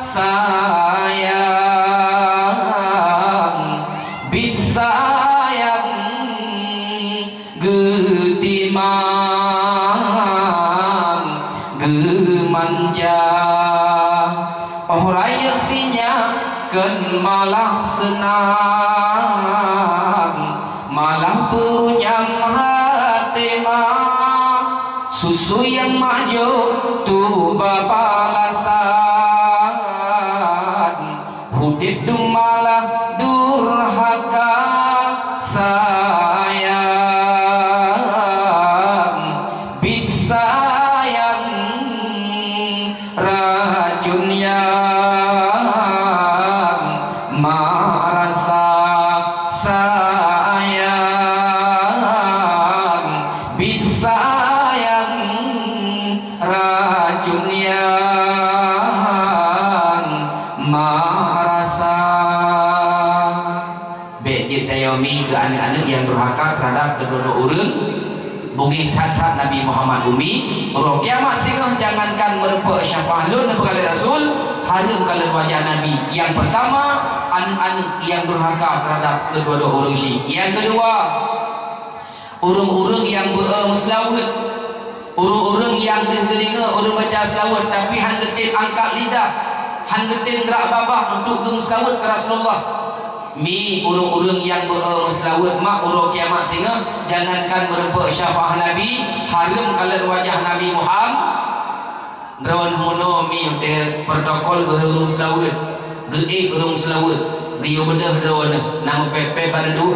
sayang, bit sayang geutimang geumanja. Óh rayeuk sinyak kon malah seunang, malah peurunyam até ma. Susu nyang mak jok tuba balasan, udeb dum malah durhaka sayang, bit sayang racun nyang marasa sayang, bit sayang racun nyang marasa. Bék jeuet tayomi keu aneuëk-aneuëk nyang durhaka teuhadap keudroe-droe ureuëng. Beungéh that-that Nabi Muhammad umi, uroe kiamat singoh jangankan meurumpok syafaat lôn neupeugah lé Rasul, hareuem kalon wajah Nabi. Nyang peurtama, aneuëk-aneuëk nyang durhaka teuhadap keudroe-droe ureuëng syiek. Nyang keudua, ureuëng-ureuëng nyang beu-e meuseulaweuet, ureuëng-ureuëng nyang deuh teulinga ureuëng baca seulaweuet, tapi han geutem angkat lidah, han geutem grak babah untuk geumeuseulaweuet keu Rasulullah. Mi ureuëng-ureuëng nyang beu-e meuseulaweuet mak uroe kiamat singoh, jangankan meurumpok syafaat Nabi, hareuem kalon wajah Nabi Muhammad. Droeneuh meunoe mi protokol beuhe ureuëng seulaweuet. Geuék ureuëng seulaweuet, geuyue beudôh droeneuh, na meupék-pék bak reudôk.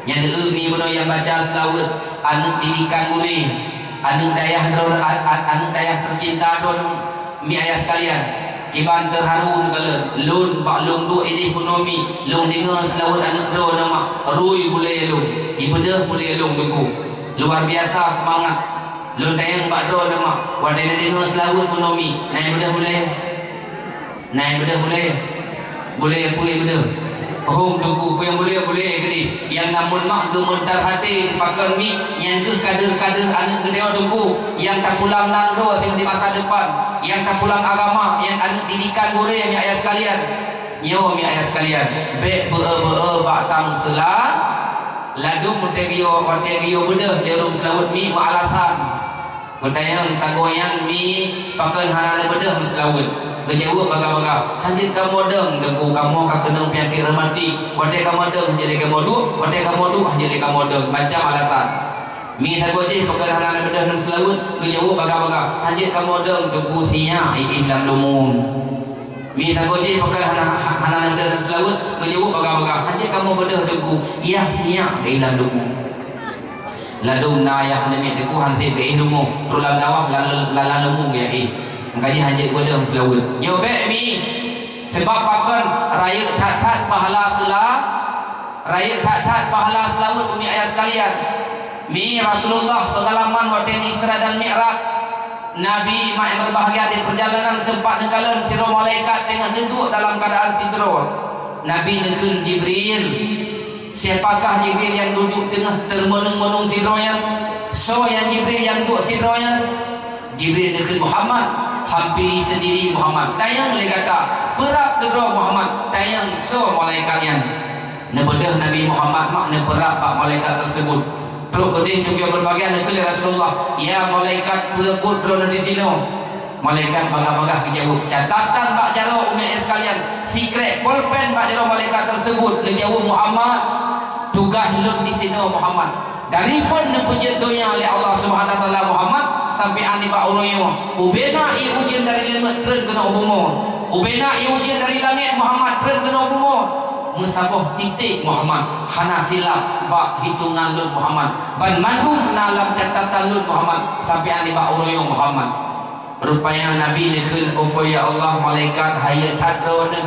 Nyan eu mi bunoe nyang baca seulaweuet, aneuëk didikan gurée, aneuëk dayah droe, a-, a-, aneuëk dayah teucinta droeneuh, mi ayah sekalian. Kiban teuharu lôn, lôn bak lôn duek idéh bunoe mi, lôn deungoe seulaweuet aneuëk droeneuh mak, rui bulée lôn, ibeudôh bulée lôn teungku. Luar biasa seumangat. Lôn tanyong bak droeneuh mak, watée neudeungoe seulaweuet bunoe mi, na ibeudôh bulée? Na ibeudôh bulée? Bulée peue ibeudôh? Hom teungku, peue nyang bulée, bulée keudéh. Nyang na mon mak geumeuntar até pakon mi, nyan kheueh kader-kader aneuëk geutanyoe teungku, nyang tapulang nanggroe singoh di masa depan, nyang tapulang agama, nyang aneuëk didikan gurée mi ayah sekalian. Nyoe mi ayah sekalian, bék beu-e-beu-e bak tameuseula, ladôm watée geuyue, watée geuyue beudôh lé ureuëng seulaweuet mi meualasan. Geutanyong sagoe nyan mi, pakon hana neubeudôh meuseulaweuet? Geujaweueb bagah-bagah, "Hanjeuet kamoe dong, teungku, kamoe ka keunong peunyakét rematik. Watée kamoe dong hanjeuet lé kamoe duek, watée kamoe duek hanjeuet lé kamoe dong." Macam alasan. Mi sagoe jih pakon hana neubeudôh meuseulaweuet? Geujaweueb bagah-bagah, "Hanjeuet kamoe dong, teungku, sinyak iéh lam leumo." Mi sagoe jih pakon hana, hana neubeudôh meuseulaweuet? Geujaweueb bagah-bagah, "Hanjeuet kamoe beudôh, teungku, yah sinyak iéh lam leumo." Ladôm na ayah aneuk miet teungku han sép geuéh rumoh, trok lam dawah lam, lam, lam leumo geuéh. Maka jih hanjeuet beudôh meuseulaweuet. Nyoe bék mi, seubab pakon rayeuk that-that pahala seula-, rayeuk that-that pahala seulaweuet umi ayah sekalian. Mi Rasulullah peungalaman watée Isra dan Mi'raj. Nabi mak nyang berbahagia di perjalanan sempat neukalon sidroe malaikat teungoh neuduek dalam keuadaan sidroe. Nabi neukheun Jibril, "Siapakah Jibril nyang duduek teungoh teurmeunung-meunung sidroe nyan? Soe nyan Jibril nyang duek sidroe nyan?" Jibril neukheun, "Muhammad, hampiri sendiri Muhammad. Tanyong lé gata, peurab keudroe Muhammad, tanyong soe malaikat nyan." Neubeudôh Nabi Muhammad mak neupeurab bak malaikat tersebut. Trok keudeh teubiet berbagai neukheun lé Rasulullah, "Ya malaikat, peue buet droeneuh disinoe?" Malaikat bagah-bagah geujaweueb, "Catatan bak jaroe umat sekalian, sikrek polpen bak jaroe malaikat tersebut." Geujaweueb, "Muhammad, tugaih lôn disinoe Muhammad. Dari phon neupeujeuet donya lé Allah Subhanahu wa Taala Muhammad sampai nibak uroe nyoe. Ubena ie ujeuen dari langét treun keunoe u bumoe. Ubena ie ujeuen dari langét Muhammad treun keunoe u bumoe. Meusaboh titék Muhammad, hana silap bak hitongan lôn Muhammad. Banmandum na lam catatan lôn Muhammad sampai nibak uroe nyoe Muhammad." Rupanya Nabi neukheun, "Oh ya Allah, malaikat hayeue that droeneuh.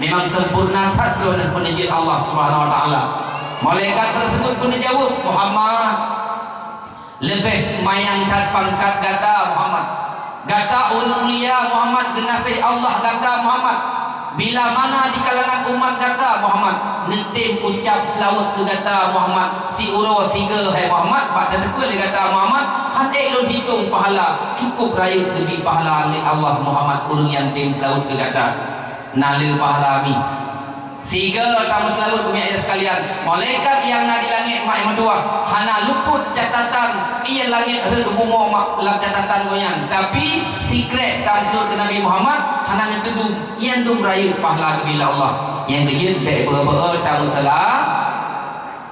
Memang sempurna that droeneuh peuneujeuet Allah Subhanahu wa Taala." Malaikat tersebut peuneujaweueb, "Muhammad, leubeh manyang that pangkat gata Muhammad. Gata ureuëng mulia Muhammad, geunaséh Allah gata Muhammad. Bila mana di kalangan umat gata Muhammad neutem ucap seulaweuet keu gata Muhammad, siuroe sigoe hai Muhammad, bak tateupeue lé gata Muhammad, han ék lôn hitong pahala, cukup rayeuk geubri pahala lé Allah Muhammad ureuëng nyang tem seulaweuet keu gata." Na le pahala mi. Sigoe tameuseulaweuet umat ayah sekalian, malaikat nyang na di langét mak nyang meutuah hana luput catatan ie langét rhot bumoe mak lam catatan gobnyan. Tapi sikrek tameuseulaweuet keu Nabi Muhammad hana neuteudu, nyan dum rayeuk pahala geubri lé Allah. Nyang keujeuet bék beu-beu tameuseula-,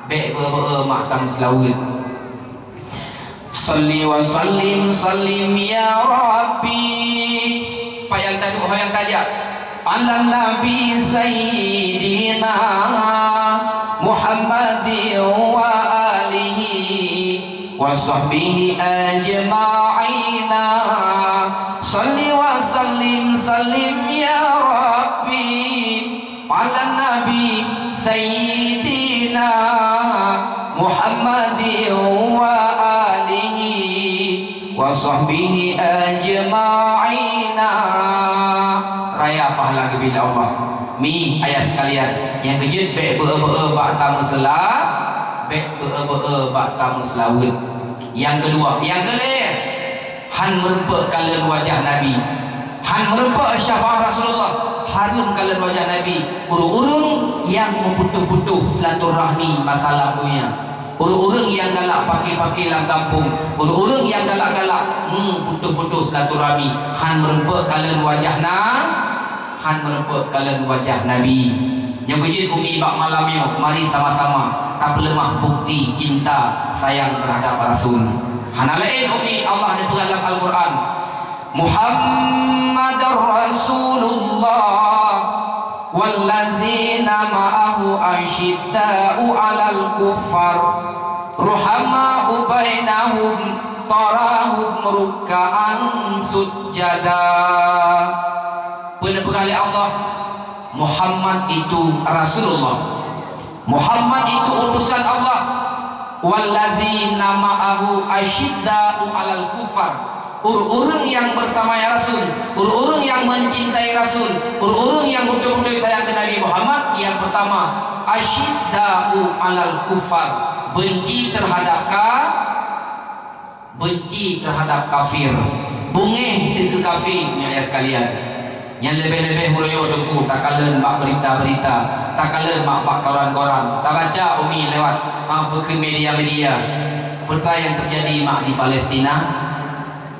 bék beu-beu mak tameuseulaweuet. Salli wa sallim, sallim ya Rabbi. Payang tadu, payang tajak. Ala Nabi Sayyidina Muhammadin wa alihi wa sahbihi ajma'ina. Salli wa sallim, sallim ya Rabbi. Ala Nabi Sayyidina Muhammadin wa alihi wa sahbihi ajma'ina. Raya pahala geubri lé Allah. Mi, ayah sekalian, nyang keujeuet bék beu-beu bak tameuseula, bék beu-beu bak tameuseulaweuet. Nyang keudua, nyang keulhèe, han meurumpok kalon wajah Nabi. Han meurumpok syafaat Rasulullah, hareuem kalon wajah Nabi. Ureuëng-ureuëng nyang meuputôh-putôh silaturahmi masa lam donya. Ureuëng-ureuëng nyang galak paké-paké lam gampông. Ureuëng-ureuëng nyang galak-galak meuputôh-putôh silaturahmi. Han meurumpok kalon wajah Na-, han meurumpok kalon wajah Nabi. Nyang beujeuet umi bak malam nyoe, mari sama-sama tapeuleumah bukti cinta sayang terhadap Rasul. Hana laén umi Allah neupeugah lam Al-Quran, Muhammadar Rasulullah. Wallazina ma'ahu asyidda'u 'alal kuffar, ruhama'u bainahum, tarahum rukka'an sujjada. Peue neupeugah lé Allah, Muhammad itu Rasulullah. Muhammad itu utusan Allah. Wallazina ma'ahu asyidda'u 'alal kuffar. Ureuëng-ureuëng nyang bersama ya Rasul, ureuëng-ureuëng nyang mencintai Rasul, ureuëng-ureuëng nyang beutôi-beutôi sayang keu Nabi Muhammad, nyang pertama, asyidda'u 'alal kuffar, benci terhadap ka-, benci terhadap kafir, beungéh keu kafé, nyoe ya sekalian. Nyang leubeh-leubeh uroe nyoe Teungku takalon bak berita-berita, takalon bak, bak koran-koran, tabaca umi lewat, ha, bukon media-media. Peue nyang teujadi mak di Palestina?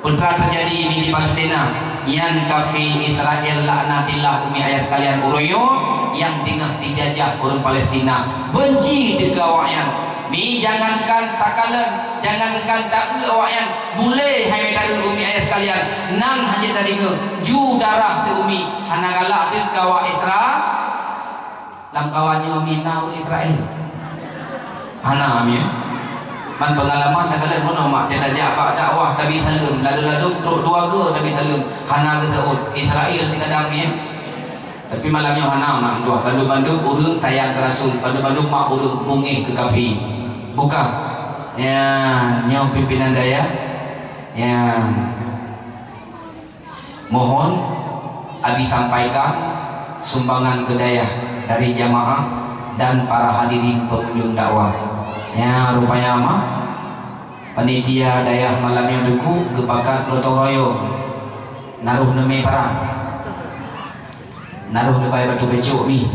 Peue teujadi umi di Palestina? Nyan kafé Israel laknatillah umi ayah sekalian uroe nyoe nyang teungoh dijajah ureuëng Palestina. Benci teuka awaknyan. Mi jangankan takalon, jangankan taeu awaknyan, bulée hai mita eu umi ayah sekalian, nan hana tadeungoe, ju darah teu umi, hana galak teuka awak Isra-, lamkawan nyoe umi na ureuëng Israel. Hana mi. Man peungalaman takalon bunoe mak, tajak bak dakwah tabi saleuem, lalu-lalu trok dua go tabi saleuem, hana geuseuôt Israel di kadang mi. Tapi malam nyoe hana mandum, bandum-bandum ureuëng sayang keu Rasul, bandum-bandum mak ureuëng beungéh keu kafé. Buka. Ya, nyoe pimpinan dayah. Ya. Mohon Abi sampaikan sumbangan keu dayah dari jamaah dan para hadirin pengunjung dakwah. Ya, rupanya mah panitia dayah malam nyoe Teungku geupakat gotong royong naroh neumé parang. Naroh neubai batu becok mi.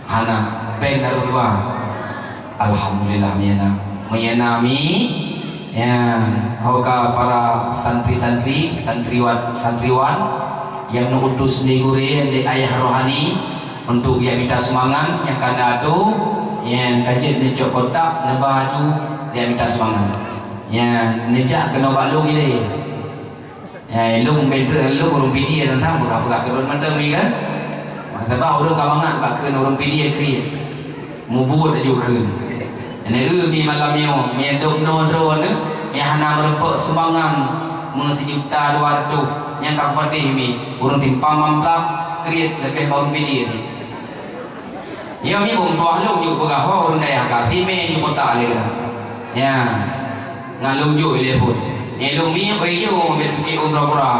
Hana, péng naroh dua. Alhamdulillah, meuyana. Meuyana mi, ya, ho ka para santri-santri, santriwan, santriwan nyang neuutus lé gurée, lé ayah rohani untuk jak mita sumbangan nyang ka na tu, nyang ka jeuet neucok kotak, neuba aju jak mita sumbangan. Ya, neujak keunoe bak lôn ilée. Ya, ilôn bentreuk ilôn ureuëng Pidie teuntang peugah-peugah keudroe mantong mi kan. Sabab ureuëng ka mangat bak kheun ureuëng Pidie kriet. Mubuet laju kheun. Neu mi malam nyoe, mi dok noe droeneuh, mi hana meureumpok sumbangan meusijuta dua reutôh nyang ka kupatéh mi, ureuëng simpang mamplam kriet leubeh bak ureuëng Pidie. Nyoe mi bông tuah lôn jeuet peugah ho ureuëng dayah ka simé jeuet kota lé. Ya. Ngon lôn jok ilée phon. Nyan lôn miet bak ijo bèk pike ôn pura-pura.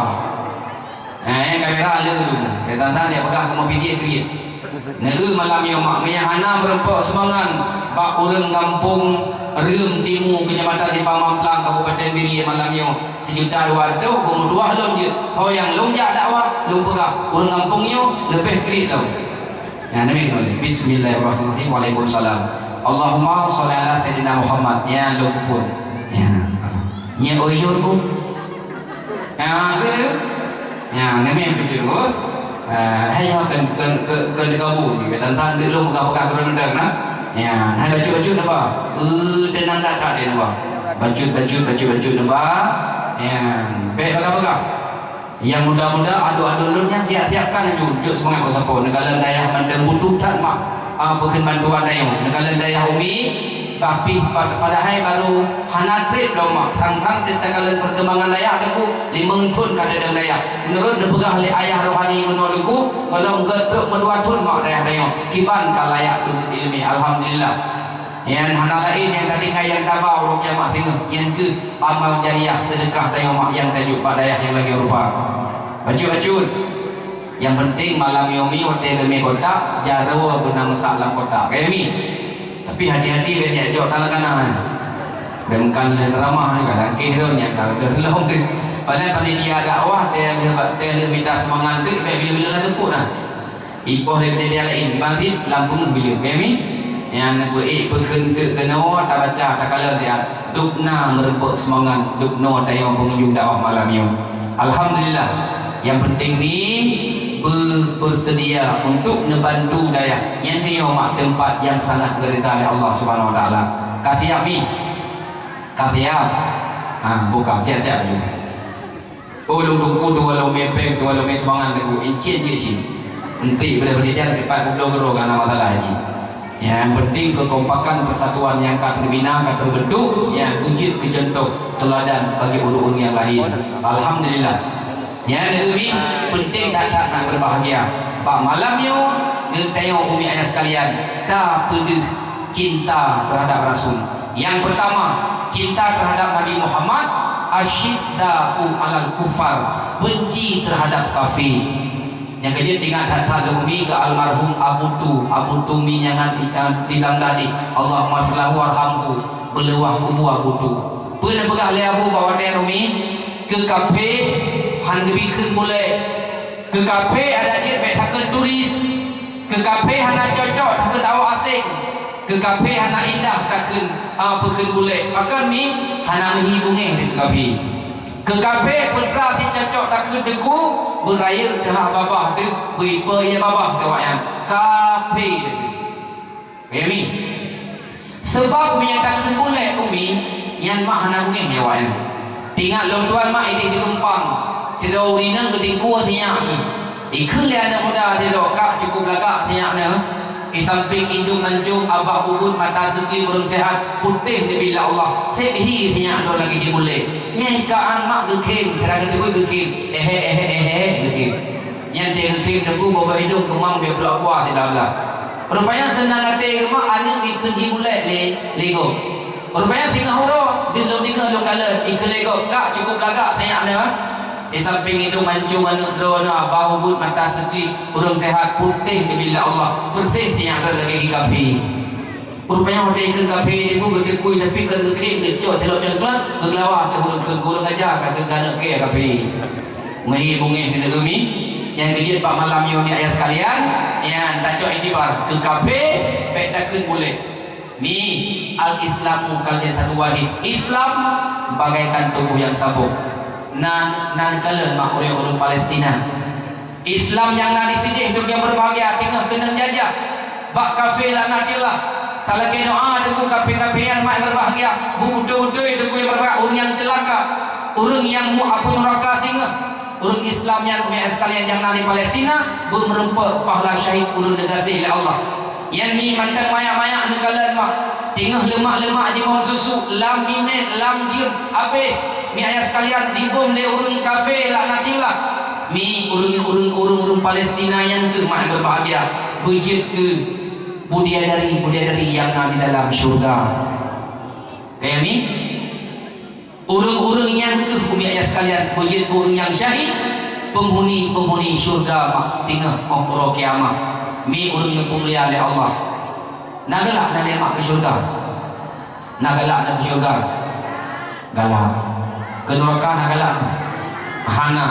Eh, kamera le lôn. Bèk tan-tan jak peugah keu meupidiek kriet. Neu malam nyoe mak, meunyo hana meureumpok sumbangan bak ureuëng gampông Reum Timu, Keucamatan Simpang Mamplam, Kabupaten Bireuen malam nyoe, sijuta dua reutôh, beumeudua lôn jeuet. Ho nyang lôn jak dakwah, lôn peugah, ureuëng gampông nyoe leubeh kriet lom. Nah, Nabi keunoe. Bismillahirrahmanirrahim. Waalaikumsalam. Allahumma shalli ala Sayyidina Muhammad. Ya, lôn phon. Ya. Nya, oh, iya, Bu. Ya, ke? Ya, Nabi yang tujuh, Bu. Ah, hai, ya, kan, kan, kan, kan dekat Bu. Ni, kata entah, dia lôn pegang-pegang ke dalam dah, nah. Ya, hai, bacut-bacut nampak. Eh, tenang dah, tak ada nampak. Bacut, bacut, bacut, bacut nampak. Ya, baik pegang-pegang. Nyang muda-muda, adoe-adoe lôn nyan siap-siapkan laju jok seumangat beusapo. Neukalon dayah mandum butuh that mak, ah, bukon bantuan tanyoe. Neukalon dayah umi, bah pih pad-, padahai barô hana trép lom mak. Sang-sang trép takalon peurkembangan dayah Teungku, limong thon ka teudeung dayah. Meunurot neupeugah lé ayah rohani meunoe Teungku, gohlom geutrok meudua thon mak dayah tanyoe. Kiban ka layak tuntut ileumèe. Alhamdulillah. Nyan hana laén nyang tatinggai nyang taba u rumoh jameun singoh, nyan keuh amal jariah seudeukah tanyoe mak nyang tajok bak dayah nyang lagèe rupa. Bacut-bacut. Nyang penting malam nyoe mi watèe leumèe kotak, jaroe beuna meusak lam kotak. Ka ya mi? Tapi hati-hati bèk jak jok tanah kanan. Bèk meukan lheueh neuramah ni, kadang keh lôn nyang ka lheueh lom tu. Padahai panitia dakwah, watèe lheueh, watèe lheueh mita sumbangan tu, bèk bila-bila lam teupok nah. Ipoh lé panitia laén, bangkit lam peungeuh bileuen. Ka ya mi? Nyan beu ék peukheun teuk keunoe tabaca takalon siat. Dubna meureumpok seumangat, dubnoe tanyoe peungunjung dakwah malam nyoe. Alhamdulillah. Nyang penting mi beu-, beuseudia untuk neubantu dayah. Nyan tanyoe mak teumpat nyang sangat geurida lé Allah Subhanahu Wa Taala. Ka siap mi? Ka siap? Ha, buka siap-siap laju. Oh, lôn teungku, tuan lôn mé péng, tuan lôn mé sumbangan teungku, incien jih sih. Enti boleh berikan cepat goblong keudroe, hana masalah jih. Nyang penting kekompakan persatuan nyang ka teubina, ka teubeutôh, nyang beujeuet keu cuntoh teuladan bagi ureuëng-ureuëng nyang laén. Alhamdulillah. Nyan umi penting that-that nyang berbahagia. Bak malam nyoe, geutanyoe umi ayah sekalian, tapeudeuh cinta terhadap Rasul. Nyang pertama, cinta terhadap Nabi Muhammad, asyidda'u 'alal kufar, benci terhadap kafir. Nyang keujeuet ingat that-that lôn umi keu almarhum Abu Tu, Abu Tu mi nyan di, di Langgadeh. Allahumma lahu warhamhu, beuleuwah kubu Abu Tu. Peue neupeugah lé Abu bak watée umi? Keu kafé han geubri kheun bulek. Keu kafé adak jeuet bék takheun turis. Keu kafé hana cocok takheun awak aséng. Keu kafé hana indah takheun, a, peukheun bulek. Pakon mi hana meuhi bungéh keu kafé. Keu kafé peue teuma si cocok takheun teungku, beurayeuk teuhah babah teuh, beuipe ie babah teuh awaknyan. Kafé teuh. Paham mi? Seubab umi nyang takheun bulek umi, nyan mak hana bungéh nyoe awaknyan. Tingat lôn tuan mak idéh di Reumpang, sidroe ureuëng inong geutingkue sinyak jih. Ikheun lé aneuëk muda sidroe, "Kak, cukup lagak sinyak neuh." Di sampéng indong mancung, abah ubit, mata seukli, ureuëng seuhat, putéh neubi lé Allah. Seb hi sinyak droe lagée jibulek. Nyang ka an mak geukhém, cara geuteupeue geukhém. Ehe, ehe, ehe, geukhém. Nyan dia geukhém teungku, boh-boh idong keumang bak bloe kuah sidablah. Rupanya seunang até geumak aneuëk ikheun jibulek lé, lé gob. Rupanya singoh uroe, di lôn deungoe lôn kalon, ikheun lé gob, "Kak, cukup lagak sinyak neuh." Di sampéng indong mancung aneuëk droe na, abah ubit, mata seukli, ureuëng seuhat, putéh neubi lé Allah, peureséh sinyak droe lagée kafé. Rupanya watée ikheun kafé, ibu geuteukui, tapi kon geukhém, geucok silop cangklang, geuglawa keu ureuëng, keu ureuëng aja ka keu aneuëk kafé. Meuhi bungéh keuneuk umi, nyang geujeuet bak malam nyoe ni ayah sekalian, nyan tacok iktibar keu kafé, bék takheun bulek. Mi, al-Islamu kal jasadil wahid. Islam bagaikan tubuh yang saboh. Na, na neukalon mak ureuëng-ureuëng Palestina. Islam nyang na disideh, teungku nyang berbahagia, teungoh keunong jajah bak kafé laknatillah. Talakée doa teungku kafé-kafé nyan mak berbahagia, beuutôi-utôi teungku nyang berbahagia, ureuëng nyang ceulaka, ureuëng nyang mu apui nuraka singoh. Ureuëng Islam nyan, umi sekalian nyang na di Palestina, beumeureumpok pahala syahid ureuëng neugaséh lé Allah. Nyan mi mantong manyak-manyak neukalon mak. Teungoh leumak-leumak jimom susu, lam minét, lam jeuem, abéh. Mi ayah sekalian, dibom lé ureuëng kafé laknatillah. Mi ureuëng-ureuëng, ureuëng-ureuëng Palestina nyan keuh mak berbahagia. Beujeuet keu budiadari-budiadari nyang na di dalam syurga. Kaya mi? Ureuëng-ureuëng nyan keuh umi ayah sekalian, beujeuet keu ureuëng nyang syahid, peunghuni-peunghuni syurga mak singoh óh uroe kiamat. Mi ureuëng nyang peumulia lé Allah. Na galak na lé mak keu syurga? Na galak na keu syurga? Galak. Keu nuraka na galak? Hana.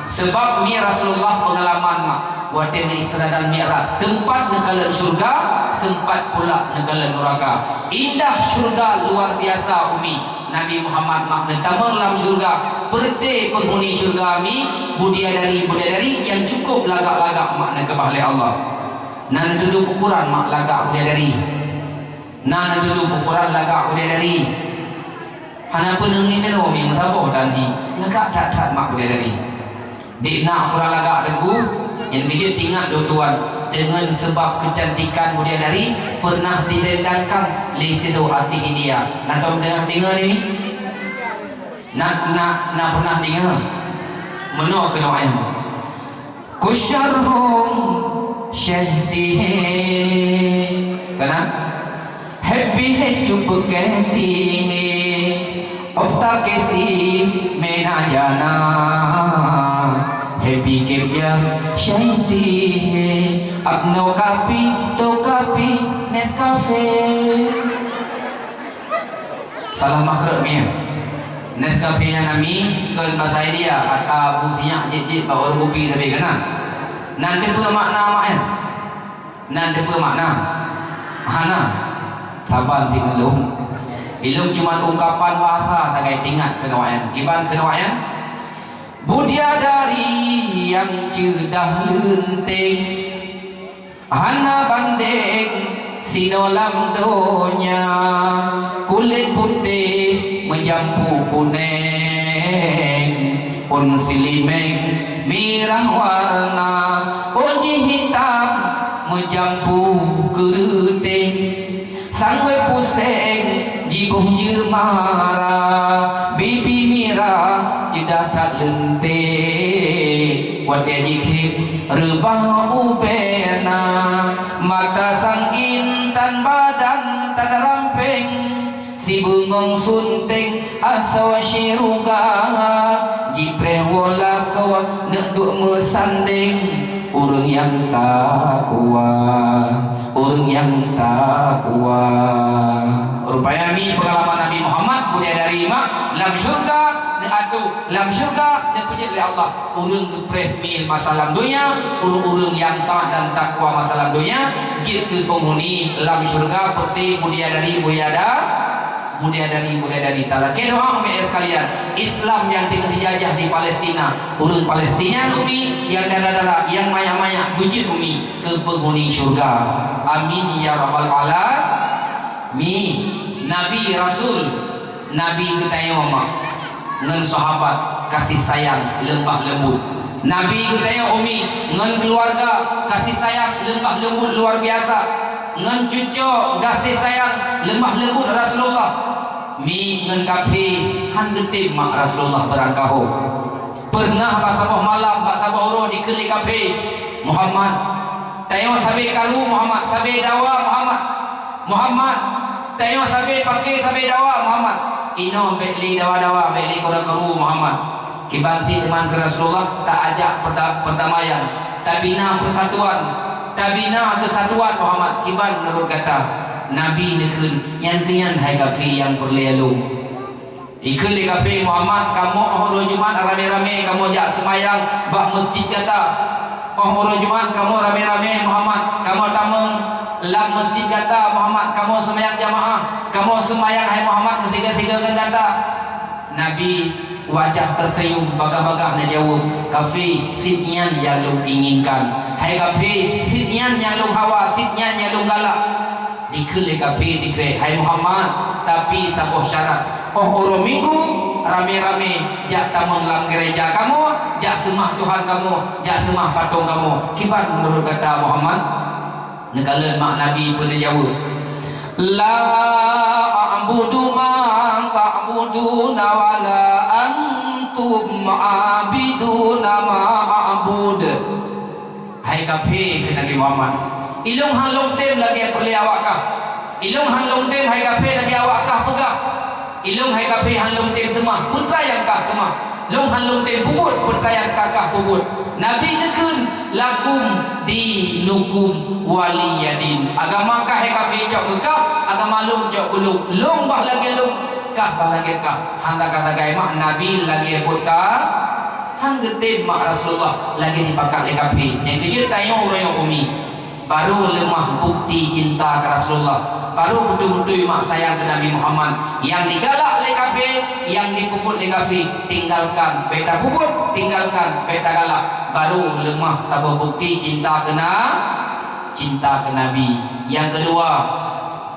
Seubab mi Rasulullah peungalaman mak, watée na Isra dan Mi'raj, seumpat neukalon syurga, seumpat pula neukalon nuraka. Indah syurga luar biasa umi. Nabi Muhammad mak neutamong lam syurga, peureuté peunghuni syurga mi, budiadari-budiadari nyang cukup lagak-lagak mak neukeubah lé Allah. Na neutudôh ukuran mak lagak budiadari. Na neutudôh ukuran lagak budiadari. Hana peuneungi keunoe mi meusaboh dan hi lagak that-that mak budiadari. Dik na ukuran lagak teungku, nyang bijéh tingat lôn tuan, deungon seubab keucantikan budiadari pernah didendangkan lé sidroe artis India. Na som deungoe deungoe ni? Na, na, na pernah deungoe? Meunoe keunoe ayah. Kusyarhum syahdihe. Kana? Happy hai cuba kehti hai, opta kesi mena jana. Happy kebya syaiti hai, apno kapi, to kapi, Nescafe. Salah makhraj mi. Nescafe nyan ami kon bahasa India, ata bu sinyak jit-jit bak warung kopi sabe kana. Nan teupeue makna mak nyan? Nan teupeue makna? Hana. Saban singoh lôn. Ilôn cuma ungkapan bahasa sagai tingat keunoe nyan. Kiban keunoe nyan? Budiadari nyang ceudah leunteng, hana bandeng sinoe lam donya. Kulét putéh meujampu kuneng, ôn silimeng mirah warna, ôn jih Jampu keureuteng, sang wée puseng jiboh jeumara, bibi mira jeudah that leunteng. Watée jikhém reubah ubena, mata sang intan badan tan rampeng. Sibeungong sunteng asoe syeuruga, jipreh woe lakoe neuk duek meusandeng ureuëng nyang takwa, ureuëng nyang takwa. Rupanya mi peungalaman Nabi Muhammad, budaya dari mak lam syurga neuatoe, lam syurga neupeujeuet lé Allah. Ureuëng geupreh mi masa lam donya, ureuëng-ureuëng nyang taat dan takwa masa lam donya, jeuet keu peunghuni lam syeuruga, peuté budaya dari budaya da-, budaya dari budaya dari. Talakée doa, umi ayah sekalian, Islam nyang teungoh jijajah di Palestina, ureuëng Palestina umi nyang dara-dara, nyang manyak-manyak beujeuet umi keu peunghuni syeuruga. Amin ya rabbal alamin. Nabi Rasul Nabi geutanyoe mak ngon sahabat kasih sayang leumbah leumbut. Nabi geutanyoe umi ngon keuluwarga kasih sayang leumbah leumbut luar biasa. Ngon cucoe kasih sayang leumbah leumbut Rasulullah. Mi ngon kafé han geutem mak Rasulullah beurangkaho. Peureunah bak saboh malam, bak saboh uroe dikheun lé kafé, "Muhammad, tanyoe sabe karu, Muhammad, sabe dawa, Muhammad. Muhammad, tanyoe sabe paké, sabe dawa, Muhammad. Inoe bék lé dawa-dawa, bék lé karu-karu, Muhammad. Kiban cit teuma keu Rasulullah, taajak peuta-, peutamaian, tabina peusatuan, tabina keusatuan, Muhammad, kiban meunurot gata." Nabi neukheun, "Nyan keuh nyan hai kafé nyang peureulée lôn." Dikheun lé kafé, "Muhammad, kamoe óh uroe Jumat ramé-ramé kamoe jak seumayang bak meuseujid gata. Óh uroe Jumat kamoe ramé-ramé, Muhammad, kamoe tamong lam meuseujid gata, Muhammad, kamoe seumayang jamaah, kamoe seumayang, hai Muhammad, meusigoe-sigoe ngon gata." Nabi wajah teuseunyum, bagaih-bagaih neujaweueb, "Kafé, cit nyan nyang lôn inginkan. Hai kafé, cit nyan nyang lôn hawa, cit nyan nyang lôn galak." Dikheun lé kafé dikrék, "Hai Muhammad, tapi saboh syarat. Óh uroe Minggu, ramé-ramé jak tamong lam gereja kamoe, jak seumah Tuhan kamoe, jak seumah patong kamoe. Kiban meunurot gata, Muhammad?" Neukalon mak Nabi peue neujaweueb, "La a'budu ma ta'buduna wa la antum abiduna ma a'bud." "Hai kafé," kheun Nabi Muhammad, "ilôn han lôn tem lagée peureulée awak kah. Ilôn han lôn tem, hai kafé, lagée awak kah peugah. Ilôn, hai kafé, han lôn tem seumah peue nyang kah seumah. Lôn han lôn tem peubuet peue nyang kah peubuet." Nabi neukheun, "Lakum dinukum waliyadin. Agama kah, hai kafé, cok keu kah, agama lôn cok keu lôn. Lôn bah lagée lôn, kah bah lagée kah." Han tagai-tagai mak Nabi lagée buet ka han geutem mak Rasulullah lagée jipakat lé kafé. Nyang keujeuet tanyoe uroe nyoe umi, barô leumah bukti cinta keu Rasulullah. Barô beutôi-beutôi mak sayang keu Nabi Muhammad. Nyang digalak lé kafé, nyang dipeubuet lé kafé, tinggalkan bék tapeubuet, tinggalkan bék tagalak. Barô leumah saboh bukti cinta keu na-, cinta keu Nabi. Nyang keudua,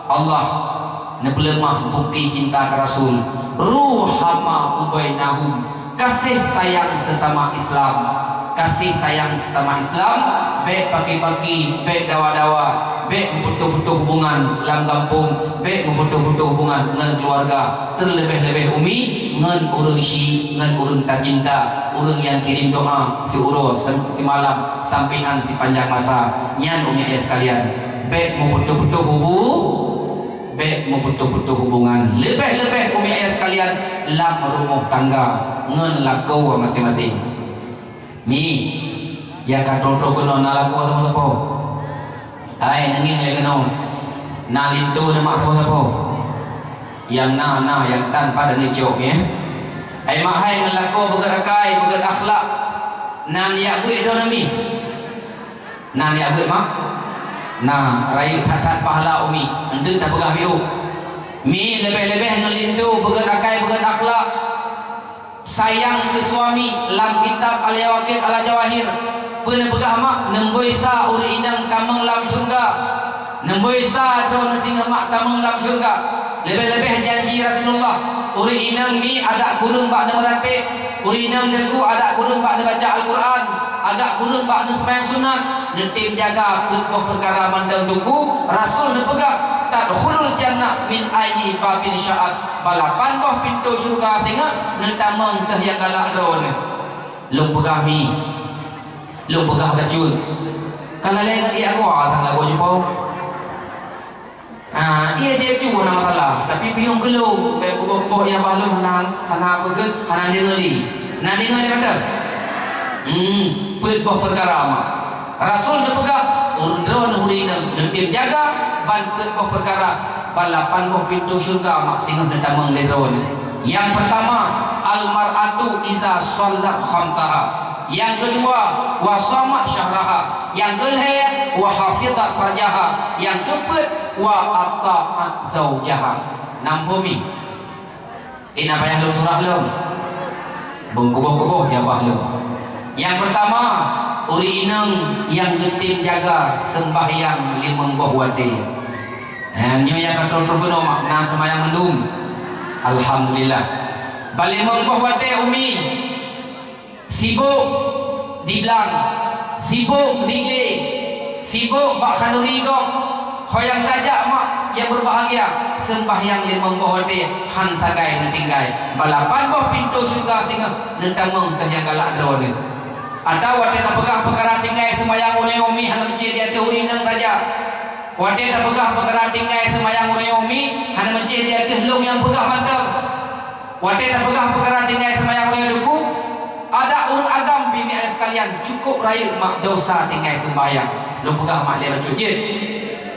Allah neupeuleumah bukti cinta keu Rasul. Ruhama ubainahum, kasih sayang sesama Islam. Kasih sayang sesama Islam, bék paki-paki, bék dawa-dawa, bék meuputôh-putôh hubungan lam gampông, bék meuputôh-putôh hubungan ngon keuluwarga, teuleubeh-leubeh umi ngon ureuëng syiek, ngon ureuëng tacinta, ureuëng nyang kirém doa siuroe sem-, simalam sampoe sipanjang masa. Nyan umi ayah sekalian, bék meuputôh-putôh hubu-, Bék meuputôh-putôh hubungan, leubeh-leubeh umi ayah sekalian lam rumoh tangga ngon lakoe maséng-maséng. Mi, nyang ka troh-troh keunoe na lakoe sapo-sapo? Hai, neungieng lé keunoe. Na linto, na mak sapo-sapo? Nyang na, na, nyang tan pat neucok, ya. Hai mak hai, ngon lakoe beugét akai, beugét akhlak. Na neujak beuet droeneuh mi. Na neujak beuet mak? Na, rayeuk that-that pahala umi. Enteuk tapeugah piôh. Mi leubeh-leubeh ngon linto, beugét akai, beugét akhlak. Sayang keu suami, lam kitab Al-Yawaqit Al-Jawahir, peue neupeugah mak, neumboi sa ureuëng inong tamong lam syeuruga. Neumboi sa droeneuh singoh mak tamong lam syeuruga. Leubeh-leubeh janji Rasulullah, ureuëng inong mi adak kureueng bak neumeuratéb. Ureueng inong teungku, adak kureueng bak neubaca Al-Quran, adak kureueng bak neuseumayang sunat, neutem jaga peuet boh peukara mantong teungku. Rasul neupeugah, "Tadkhulul jannah min ayyi babin sya'at." Bak lapan boh pintoe syeuruga singoh neutamong keuh nyang galak droeneuh. Lôn peugah mi, lôn peugah bacut. Ka lalée ngon ié agua sang lagoe jipong. Ha, ié jeuet ju hana masalah, tapi piôh geulong, bèk kuboh-kuboh ié bah lôn hana, hana apa keuh, hana deungoe lé. Na deungoe lé mantong? Hmm, peuet boh peukara ma. Rasul neupeugah, ureueng droeneuh ureueng inong neutem jaga ban peuet boh peukara, ban lapan boh pintoe syeuruga mak singoh neutamong lé droeneuh. Nyang peurtama, al-mar'atu iza shallat khamsaha. Nyang keudua, wa shamat syahraha. Nyang keulhèe, wa hafizat farjaha. Nyang keupeuet, wa ata'at zaujaha. Nam phom mi? Ina payah lôn surah lom. Beungkuboh-kuboh nyang bah lom. Nyang peurtama, ureueng inong nyang geutem jaga seumbahyang limong boh watèe. Ha, nyoe nyang ka troh-troh keunoe mak na seumbahyang mandum. Alhamdulillah. Bak limong boh watèe umi. Sibôk di blang, sibôk di glé, sibôk bak khanduri gob. Ho nyang tajak mak nyang beubahgia, seumbahyang limong boh watèe han sagai neutinggai. Bak lapan boh pintoe syeuruga singoh neutamong keuh nyang galak droeneuh. Atawa watèe tapeugah peukara tinggai seumbahyang uroe nyoe mi hana meucéh di ateueh ureueng inong saja. Watèe tapeugah peukara tinggai seumbahyang uroe nyoe mi hana meucéh di ateueh lôn nyang peugah mantong. Watèe tapeugah peukara tinggai seumbahyang uroe nyoe teungku, adak ureueng agam binéh sekalian, cukup rayeuk mak desya tinggai seumbahyang. Lôn peugah mak lé bacut jeuet.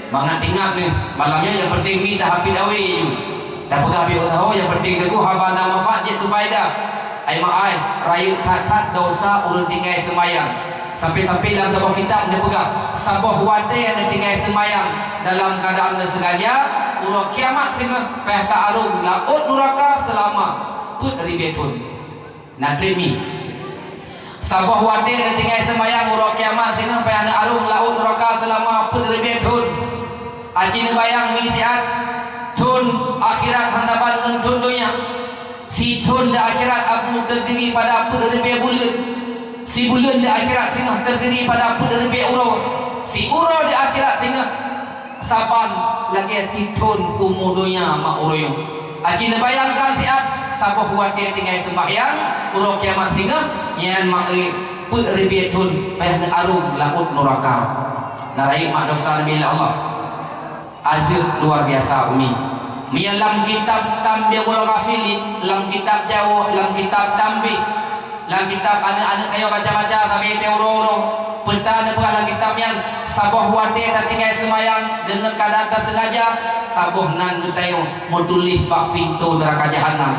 Mangat ingat neuh, malam nyoe nyang penting mi tahafidz awé ju. Tapeugah pih usaha nyang penting teungku haba na manfaat jeuet keu faedah. Ai mak ai, rayeuk that-that desya ureueng tinggai seumbahyang. Sampai-sampai lam saboh kitab neupeugah, saboh watèe neutinggai seumbahyang dalam keuadaan neusengaja, uroe kiamat singoh payah ta-arông laôt nuraka seulama peuet ribèe thon. Na trép mi? Saboh watèe neutinggai seumbahyang uroe kiamat singoh payah neuarông laôt nuraka seulama peuet ribèe thon. Aci neubayang mi siat, thon akhirat han saban ngon thon donya. Sithon di akhirat abu teudiri pada peuet ribèe buleuen. Sibuleuen di akhirat singoh teudiri pada peuet ribèe uroe. Siuroe di akhirat singoh saban lagèe sithon umu donya mak uroe nyoe. Aci neubayangkan siat, saboh watèe tinggai seumbahyang, uroe kiamat singoh, nyan mak, eh, peuet ribèe thon payah neuarông laôt nuraka. Na rayeuk mak desya neubi lé Allah. Azeub luar biasa umi. Meunyoe lam kitab Tanbihul Ghafilin, lam kitab Jawoe, lam kitab Tanbih, lam kitab aneuk-aneuk tanyoe baca-baca sabe teuh uroe-uroe, peuta neupeugah lam kitab nyan, saboh watèe tatinggai seumayang deungon keuadaan taseungaja, saboh nan geutanyoe meutuléh bak pintoe neuraka jahanam.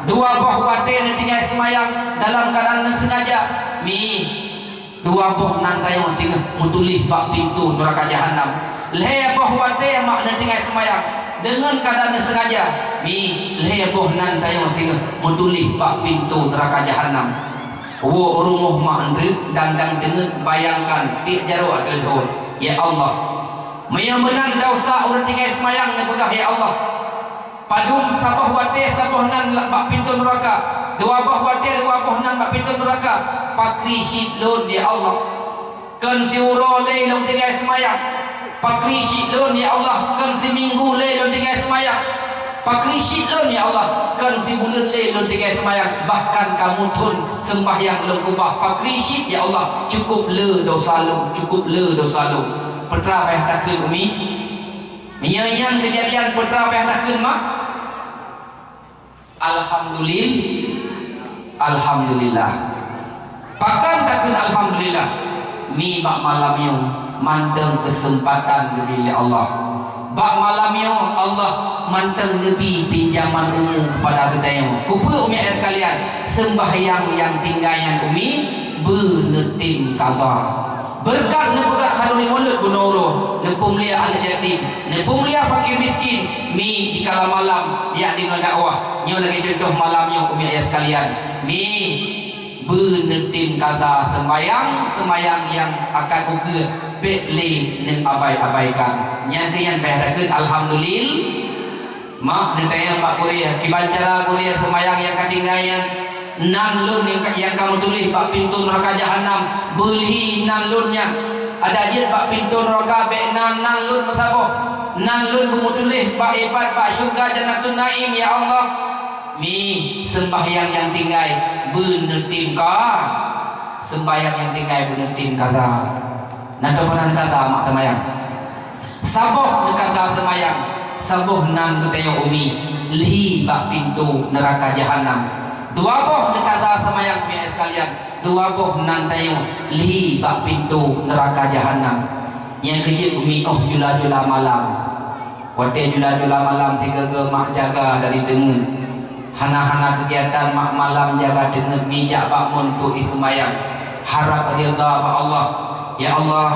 Dua boh watèe neutinggai seumayang dalam keuadaan neuseungaja, mi. Dua boh nan tanyoe singoh meutuléh bak pintoe neuraka jahanam. Lhèe boh watèe mak neutinggai seumayang deungon keuadaan neuseungaja, mi, lhèe boh nan tanyoe singoh meutuléh bak pintoe neuraka jahanam. Woe u rumoh mak eunteuk dan dang deungon bayangkan tiek jaroe ateueh thon. Ya Allah, meunyoe meunan desya ureueng tinggai seumayang neupeugah, ya Allah, padum saboh watèe saboh nan bak pintoe neuraka, dua boh watèe dua boh nan bak pintoe neuraka, pakri cit lôn, ya Allah. Kon siuroe lé lôn tinggai seumayang, pakri cit lôn, ya Allah. Kon siminggu lé lôn tinggai seumayang, pakri cit lôn, ya Allah. Kon sibuleuen lé lôn tinggai seumayang, bahkan kamoe thon seumbahyang lôn keubah, pakri cit, ya Allah. Cukup le desya lôn, cukup le desya lôn. Peue teuma payah takheun, umi? Meunyoe nyan keujadian, peue teuma payah takheun, mak? Alhamdulil-, alhamdulillah. Pakon takheun alhamdulillah? Mi, bak malam nyoe mantong keuseumpatan geubri lé Allah. Bak malam nyoe Allah mantong neubri pinjaman umu keupada geutanyoe. Keupeue, umi ayah sekalian? Seumbahyang nyang tinggai nyan, umi, beuneutem kaza. Beureukat neupeugah khanuri mulod bunoe uroe, neupeumulia aneuk yatim, neupeumulia fakir miskin, mi, jikalau malam jak deungoe dakwah. Nyoe lagèe cuntoh malam nyoe, umi ayah sekalian. Mi, beuneutem kaza seumbahyang, seumbahyang nyang akan ukeue, bèk lé neuabai-abaikan. Nyan keuh nyan payah takheun alhamdulil-, Mak, neutanyong bak gurèe, kiban cara gurèe seumayang nyang ka tinggai nyan? Nan lôn nyang ka, nyang ka meutuléh bak pintoe neuraka jahanam, beulhi nan lôn nyan. Adak jeuet bak pintoe neuraka bék na nan lôn meusaboh. Nan lôn beumeutuléh bak iébadat bak syeuruga Jannatun Naim, ya Allah. Mi, seumbahyang nyang tinggai beuneutem ka. Seumbahyang nyang tinggai beuneutem kaza. Na teupeue nan kaza mak seumayang? Saboh neukaza seumayang, saboh nan geutanyoe umi lhi bak pintoe neuraka jahanam. Dua boh neukaza seumayang, mi sekalian, dua boh nan tanyoe lhi bak pintoe neuraka jahanam. Nyang keujeuet umi óh jula-jula malam. Watée jula-jula malam sigoe-goe mak jaga dari teungeut. Hana-hana keugiatan mak malam jaga teungeut, mi jak bak mon tuek seumayang. Harab ridha bak Allah. Ya Allah,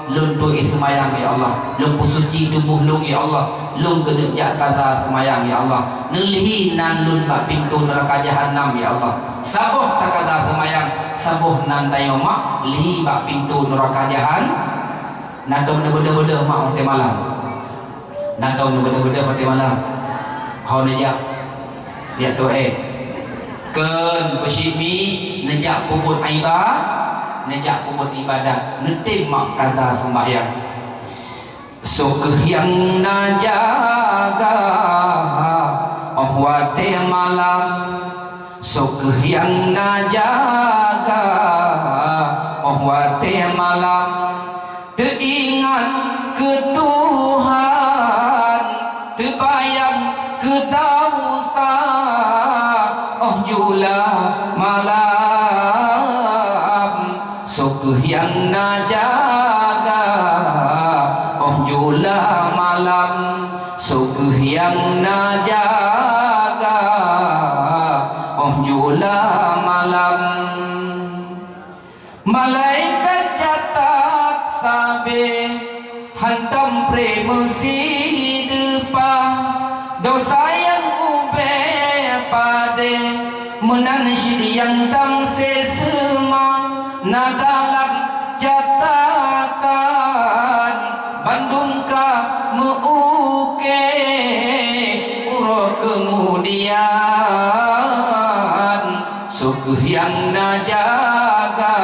lôn tuek seumayang, ya Allah. Lôn peusuci tuboh lôn, ya Allah. Lôn keuneuk jak kaza seumayang, ya Allah. Neulhi nan lôn bak pintoe neuraka jahanam, ya Allah. Saboh takaza seumayang, saboh nan tanyoe mak lhi bak pintoe neuraka jahan-, na tom neubeudoh-beudoh mak watée malam. Na tom neubeudoh-beudoh watée malam. Ho neujak, jak tuek. Kheun peucit mi neujak peubuet iba-, neujak peubuet ibadat, neutem mak kaza seumbahyang. Soe kheueh nyang na jaga óh watée malam? Soe kheueh nyang na jaga óh watée malam? Teuingat keu Tuhan, teubayang keu desya óh jula malam. Soe kheueh nyang na jaga óh jula malam? Soe kheueh nyang na jaga óh jula malam? Malaikat catat sabe hantom pré meusideupah, desya nyang ubé padé, meunan cit nyang tam seuseumaih na dalam catatan, bandum ka meu-ukeue uroe keumudian. Soe kheueh nyang na jaga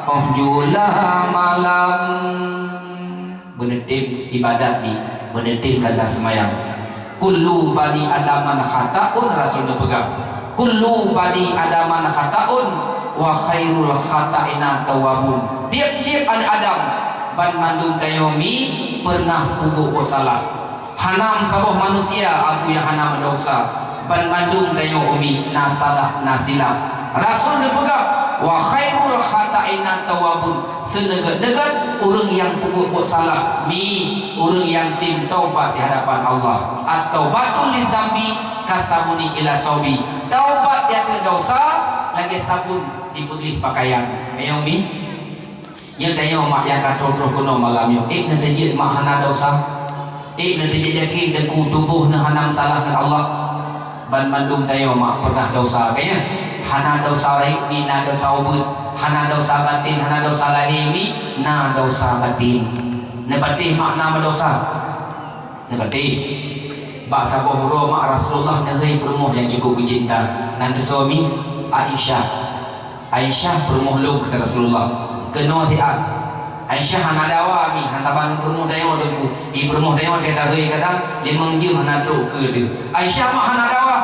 óh jula malam? Beuneutem ibadat di, beuneutem kaza seumayang. "Kullu bani Adama khata'un," Rasul geupeugah. "Kullu bani Adama khata'un, wa khairul khata'ina tawwabun." Tiep-tiep aneuk Adam, banmandum tanyoe mi peureunah peubuet salah. Hana meusaboh manusia aku nyang hana meudesya, banmandum tanyoe umi na salah, na silap. Rasul geupeugah, "Wa khairul khata'ina tawwabun." Seuneugét-neugét ureuëng nyang peubuet-buet salah, mi ureuëng nyang tem taubat di hadapan Allah. "At-taubatu lidzambi kasabuni ila saubi." Taubat di ateueh desya lagée sabun dipeugleh pakaian. Ayo mi. Nyan tanyoe mak nyang ka troh-troh keunoe malam nyoe. Ék neuteujeuet mak hana desya? Ék neuteujeuet yakin teungku tuboh neuh hana meusalah ngon Allah? Banmandum tanyoe mak peureunah desya, ka nyan? Hana desya rayeuk mi na desya ubeut, hana desya baten, hana desya lahé mi na desya baten. Neupatéh mak na meudesya? Neupatéh. Bak saboh uroe mak Rasulullah neuhôi peurumoh nyang cukup geucinta. Nan teuh soe mi? Aisyah. "Aisyah, peurumoh lôn," kheun Rasulullah. "Keunoe siat." Aisyah hana dawa mi, hana ban peurumoh tanyoe teungku. Di peurumoh tanyoe teuh dahôi kadang limong jeuem hana trok keue teuh. Aisyah mak hana dawa.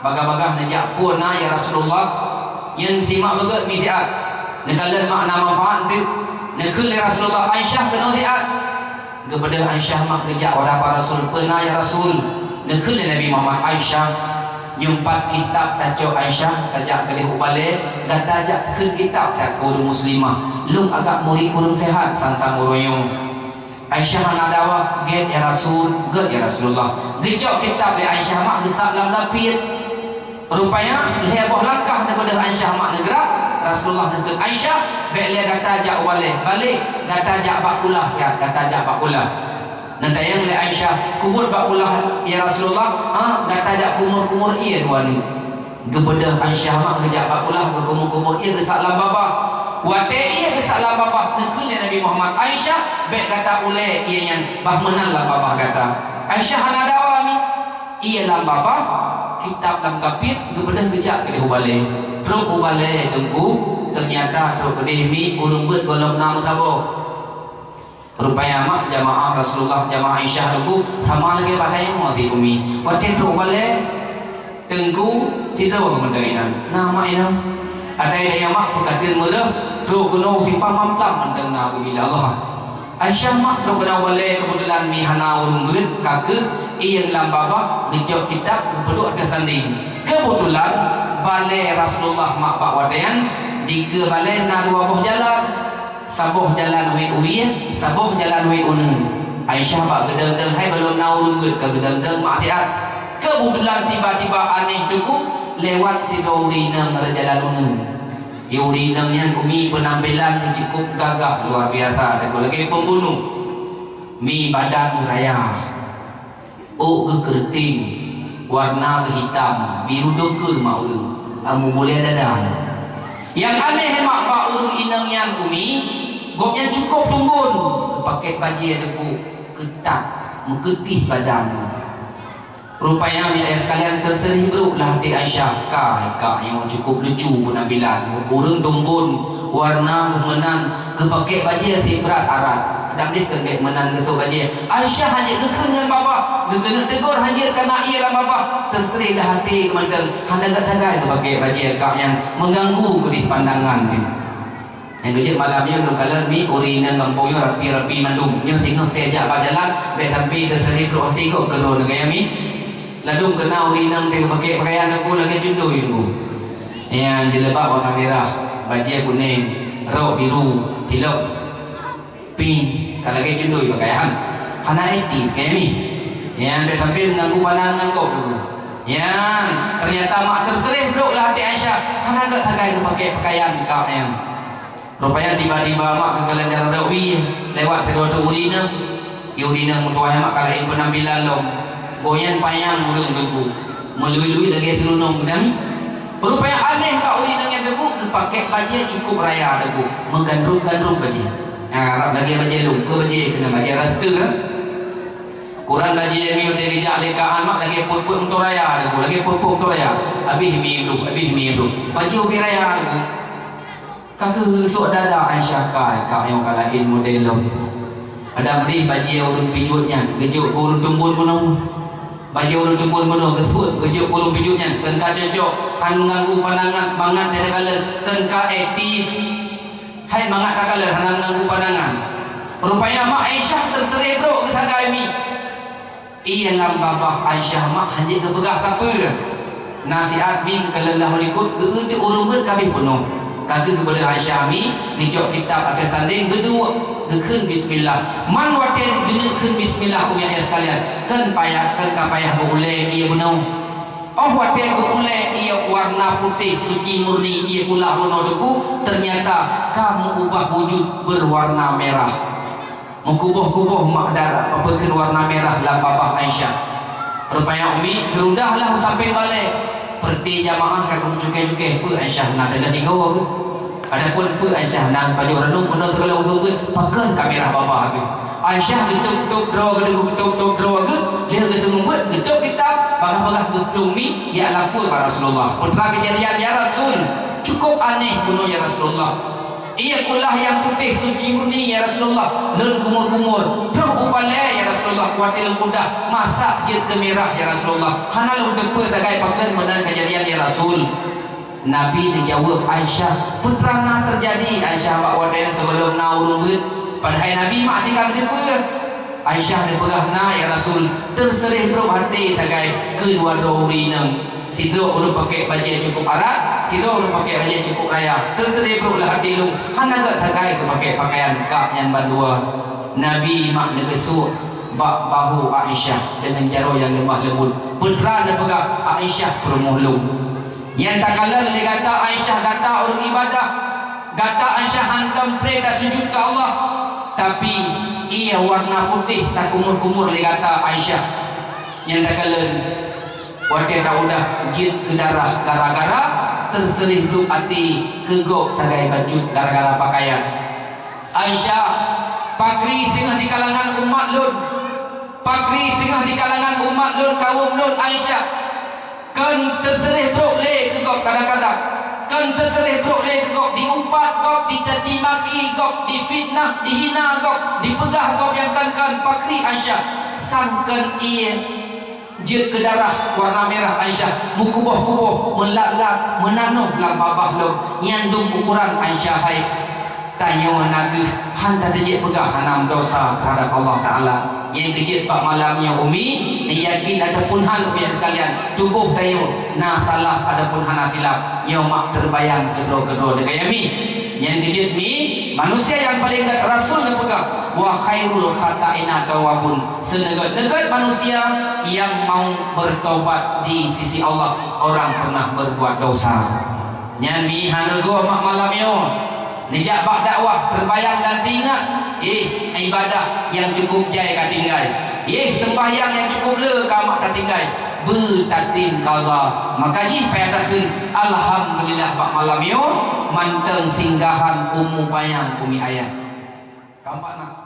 Bagah-bagah neujak peue na ya Rasulullah. Nyan simak beugét mi siat. Neukalon mak na manfaat teuk. Neukheun lé Rasulullah, "Aisyah, keunoe siat." Geubeudôh Aisyah mak geujak u hadapan Rasul, "Peue na ya Rasul?" Neukheun lé Nabi Muhammad, "Aisyah, nyoe pat kitab tacok Aisyah, tajak keudeh u balée, gata jak kheun kitab siat keu ureuëng muslimah. Lôn agak murit ureuëng seuhat sang-sang uroe nyoe." Aisyah hana dawa, "Gét ya Rasul, gét ya Rasulullah." Geucok kitab lé Aisyah mak geusab lam dapeuet. Rupanya, lhée boh langkah neubeudôh Aisyah mak neugrak, Rasulullah neukheun, "Aisyah, bék lé gata jak u balée, balek gata jak bak kulah, ya, gata jak bak kulah." Neutanyong lé Aisyah, "Kubuet bak kulah, ya Rasulullah?" "Ah, gata jak kumur-kumur ié dua nyoe." Geubeudôh Aisyah mak geujak bak kulah, geukumur-kumur ié geusab lam babah. Watée ié geusab lam babah, neukheun lé Nabi Muhammad, "Aisyah, bék gata ulée ié nyan, bah meunan lam babah gata." Aisyah hana dawa mi, ié lam babah, Kitab lam kapiet, geubeudôh geujak keudeh u balée. Trok u balée Teungku, teunyata trok keudeh mi ureuëng beuet gohlom na meusaboh. Rupanya mak jamaah Rasulullah, jamaah Aisyah Teungku, sama lagée bak dayah mak di bumi. Watée trok u balée Teungku, sidroe meunan inan. Na mak inan. Ada dayah mak peukateun meureuh, trok keunoe simpang mamplam mantong na bumi Allah. Aisyah mak trok keunoe balée keubeutulan mi hana ureuëng beuet, ka kheueh ié lam babah geujok kitab geupeuduek ateueh sandéng. Keubeutulan balée Rasulullah mak bak watée nyan dikeue balée na dua boh jalan. Saboh jalan wét u ié, saboh jalan wét u neuen. Aisyah bak geudong-dong hai gohlom na ureuëng beuet ka geudong-dong mak siat. Keubeutulan tiba-tiba aneh Teungku lewat sidroe ureuëng inong rot jalan u neuen. Di ureuëng inong nyan umi peunampilan geuh cukup gagah luar biasa, Teungku, lagée pembunuh. Mi badan geuh raya, ôk geuh keureuteng, warna geuh hitam, biru dongkeue mak ureuëng, amu bulée dada. Nyang aneh mak bak ureuëng inong nyan umi, gobnyan cukup tumbon, geupakée bajée Teungku keutat, meukeutih badan. Rupanya, mi ayah sekalian, teuseurih brok lah até Aisyah. Kai, kak nyoe cukup lucu peunampilan. Ureuëng tumbon, warna geuh meunan, geupakée bajée sibrat arat. Dam deh keu gét meunan geusok bajée. Aisyah hana geukheun ngon babah, geukeuneuk teugor hana kana ié lam babah. Teuseurih lah até geuh mantong, hana gét sagai geupakée bajée kak nyan, meuganggu keudeh pandangan geuh. Nyang keujeuet malam nyoe lôn kalon mi ureuëng inong gampông nyoe rapi-rapi mandum. Nyoe singoh teuh jak bak jalan, bèk sampai teuseurih trok até gob keudroe nyan gaya mi. Ladôm keu na ureuëng inong teuh geupakée pakaian Teungku lagée cundoi Teungku. Nyang jilbab warna mirah, bajée kunéng, rok biru, silop pink, ka lagée cundoi pakaian. Hana etis gaya mi. Nyang bèk sampai meuganggu pandangan gob Teungku. Nyang teunyata mak teuseurih brok lah até Aisyah, hana gét sagai geupakée pakaian kak nyan. Rupanya tiba-tiba mak geukalon jalan rawi lewat sidroe ureuëng inong. Di ureuëng inong meutuwah mak ka laén peunampilan lom. Gobnyan panyang ureuëng Teungku, meului-lui lagée si runong geuh mi. Rupanya aneh bak ureuëng inong nyan Teungku, geupakée bajée cukup raya Teungku, meugandrung-gandrung bajée. Nah, rab lagée bajée lôn, peue bajée keunan bajée rasta. Kurang bajée mi watée geujak lé kak nyan mak lagée peuet-peuet moto raya Teungku, lagée peuet-peuet moto raya. Abéh mi bluh, abéh mi bluh. Bajée ubé raya Teungku. Ka kheueh geusok dada Aisyah, kai, kak nyoe ka laén model lom. Padam deh bajée ureuëng pijuet nyan, geujok keu ureuëng tumbon bunoe. Bajée ureuëng tumbon bunoe geusuet, geujok keu ureuëng pijuet nyan, kheun ka cocok, han meuganggu pandangan, mangat teukalon, kheun ka etis. Hai mangat takalon, hana meuganggu pandangan. Rupanya mak Aisyah teuseurih brok geuh sagai mi. Ié lam babah Aisyah mak hana jeuet geupeugah sapeue. Nasihat mi geukalon lam likot geueudeuek ureuëng beuet ka abéh peunoh. Ka kheueh geubeudôh Aisyah mi, geujok kitab ateueh sandéng geuduek, geukheun bismillah. Man watée geuneuk kheun bismillah, umi ayah sekalian, kheun payah, kheun ka payah geuulée ié bunoe. Óh watée geuulée ié warna putéh suci murni ié kulah bunoe Teungku, teunyata ka meuubah wujud beuwarna mirah. Meukuboh-kuboh mak darah, peue kheun warna mirah lam babah Aisyah. Rupanya umi, geurudah lah u sampéng balée. Peureuté jamaah ka geumeucuké-cuké, peue Aisyah na teuga digoe geuh. Adapun peue Aisyah na pajoh reunong meunoe sigohlom useueng geuh, pakon ka mirah babah geuh. Aisyah geutôb-tôb droe geuh, geutôb-tôb droe geuh, lheueh geuseumeubeuet, geutôb kitab, bagaih-bagaih geuplueng mi, jak lapor bak Rasulullah. Peue teuma keujadian, ya Rasul, cukup aneh bunoe, ya Rasulullah. Ié kulah nyang putéh suci murni, ya Rasulullah, lôn kumur-kumur. Troh u balée, ya Rasulullah, watée lôn kudah, masak jeuet keu mirah, ya Rasulullah. Hana lôn teupeue sagai pakon meunan keujadian, ya Rasul. Nabi neujaweueb Aisyah, peue teuma na teujadi Aisyah bak watée sigohlom na ureuëng beuet. Padahai Nabi mak si ka geuteupeue. Aisyah neupeugah na, ya Rasul, teuseureh brok até sagai keu dua droe ureuëng inong. Sidroe ureuëng pakée bajée cukup arat, sidroe ureuëng pakée bajée cukup raya. Teuseureh brok lah até lôn, hana gét sagai keu pakée pakaian kak nyan bandua. Nabi mak neugeusuek bak bahu Aisyah deungon jaroe nyang leumah leumbot. Peue teuma neupeugah, Aisyah peurumoh lôn. Nyang takalon lé gata Aisyah, gata ureuëng ibadah. Gata Aisyah hantom pré tasujut keu Allah, tapi ié warna putéh takumur-kumur lé gata Aisyah. Nyang takalon watée taudah jeuet keu darah gara-gara teuseureh brok até keu gob sagai bacut gara-gara pakaian. Aisyah, pakri singoh di kalangan umat lôn. Pakri singoh di kalangan umat lôn, kawöm lôn, Aisyah. Kon teuseureh brok lé keu gob kadang-kadang. Kon teuseureh brok lé keu gob, diupat gob, dicaci maki gob, difitnah, dihina gob, dipeugah gob nyang kon-kon pakri Aisyah. Sang kon ie jeuet keu darah warna mirah Aisyah, meukuboh-kuboh, meulat-lat, meunanoh lam babah lom. Nyan dum ukuran Aisyah hai. Tanyoe na geuh han tateujeuet peugah hana meudosa teuhadap Allah Taala. Nyang keujeuet bak malam nyoe Umi, neuyakin ataupun han Umi sekalian, tuboh tanyoe na salah ataupun hana silap. Nyoe mak teubayang keudroe-keudroe deungon Mi. Nyang keujeuet Mi, manusia nyang paleng gét Rasul neupeugah, "Wa khairul khata'ina tawwabun." Seuneugét-neugét manusia nyang mau bertobat di sisi Allah, orang pernah berbuat dosa. Nyan Mi hana goh mak malam nyoe. Neujak bak dakwah, teubayang dan teuingat, eh, ibadah nyang cukup jai ka tinggai. Eh, seumbahyang nyang cukup le ka mak tatinggai. Beutatem kaza. Maka jih payah takheun, alhamdulillah bak malam nyoe, mantong singgahan umu panyang umi ayah. Ka empat na.